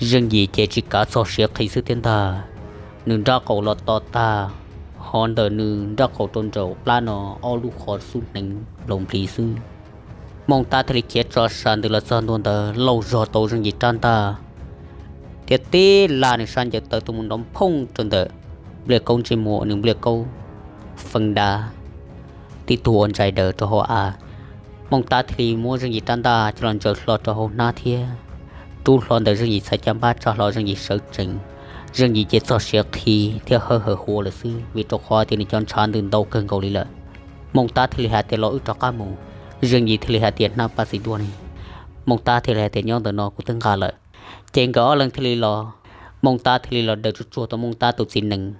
Zeej Yim ces tsis kav txog siav qhi xwb thiab ntag, nws nrab qaum los to tag, ho ntawm nws nrab qaum rau nraum plab no ob lub qhov xub hneev nplaum nplig xwb. Mooj Tab thiaj li khiav tso sas ntws los txog ntua ntawd lauj zog tau Zeej Yim rab ntaj, thiab tib laj nws sab ncaws tawm tuaj mus nrov phooj rau ntawm Npliaj Kaub ntsej muag uas nws Npliaj Kaub feeb dab tib tug ua ntsais daws rau hauv av. Mooj Tab thiaj li muab Zeej Yim rab ntaj coj los ntsaws hlo rau hauv hnab thiab rub hlo ntawm Zeej Yim txhais caj npab tsa hlo Zeej Yim sawv tsees. Zeej Yim ces txog siav qhi thiab hawb hawm huav lawm xwb, vim rau qhov tias nws cov ntshav ntws ntau kawg nkaus li lawm. Mooj Tab thiaj li hais tias los wb rov qab mus. Zeej Yim thiaj li hais tias hnab pab txiv duaj ne. Mooj Tab thiaj li hais tias nyob ntawm no kuv twb nqa lawm. Ces nkawd ob leeg thiaj li los, Mooj Tab thiaj li los daws tsuj tsuag tau Mooj Tab tus txiv nees,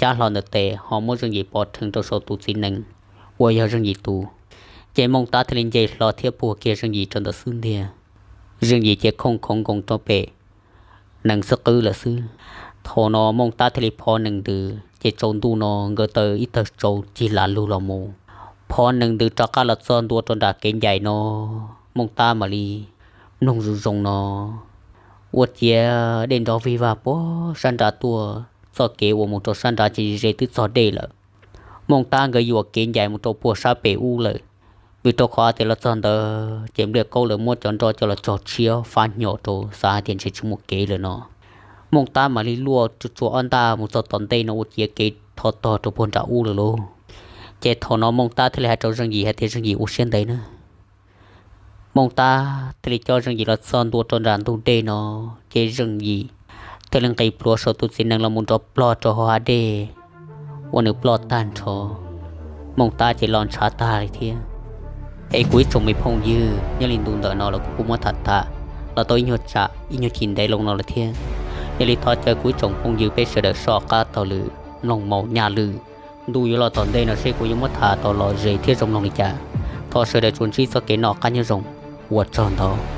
cab hlo ntawm tes ho muab Zeej Yim pov rhees rau saum tus txiv nees uas yog Zeej Yim tus. Ces Mooj Tab thiaj li nce hlo thiab puag kiag Zeej Yim rau ntawm xub ntiag. Zeej Yim ces khooj khoov nkoos rau pem nees xwb qwb lawm xwb. Thaum no Mooj Tab thiaj li phov nees ntws, ces tsaus ntuj no nkawd taw ib tawg tsaus cig lam lug los mus. Phov nees ntws rov qab los txog ntua rau nram kev ncaim no, Mooj Tab mam li mloog zoo zoo no ua ciav dej nrov vig vag puag sab nrad tuaj, txoj kev uas mus rau sab nrad ces ze twb txog dej lawm. Mooj Tab nkawd yuam kev ncaim mus rau puag sab pem ub lawm, vim rau qhov tias los txog ntawd ces Npliaj Kaub lawv muab cov nroj coj los tsog tshiab fab hnyo rau, xav hais tias ntshe tsis muaj kev lawm no. Mooj Tab mam li luaj tsuj tsuag ob ntaj mus txog tom ntej no ua ciav kev thov tog rau puag nram ub lawm lauj. Ces thaum no Mooj Tab thiaj li hais rau Zeej Yim hais tias Zeej Yim ua siab ntev na. Mooj Tab thiaj li coj Zeej Yim los txog ntua rau nram ntug dej no, ces Zeej Yim thiaj li nqis plhuav saum tus txiv nees los mus nrov plog rau hauv hav dej uas nws ploj tag nrho. Mooj Tab ces los ntshav tag li thiab. Es kuv ib tsoom me phooj ywg, nyob li ntu ntawm no los kuv kuj muab tham tham los tau ib nyuag tsam ib nyuag chim ntev loo no lawm thiab. Yog li thov caw kuv ib tsoom phooj ywg peb sawv daws soj qab taug lwm mloog maum nyaj lwm ntu yuav los tom ntej no seb kuv yuav muab tham tau los ze thiab zoo mloog li cas. Thov sawv daws tsuas ntsib txoj kev noj qab nyob zoo, ua tsaug ntau.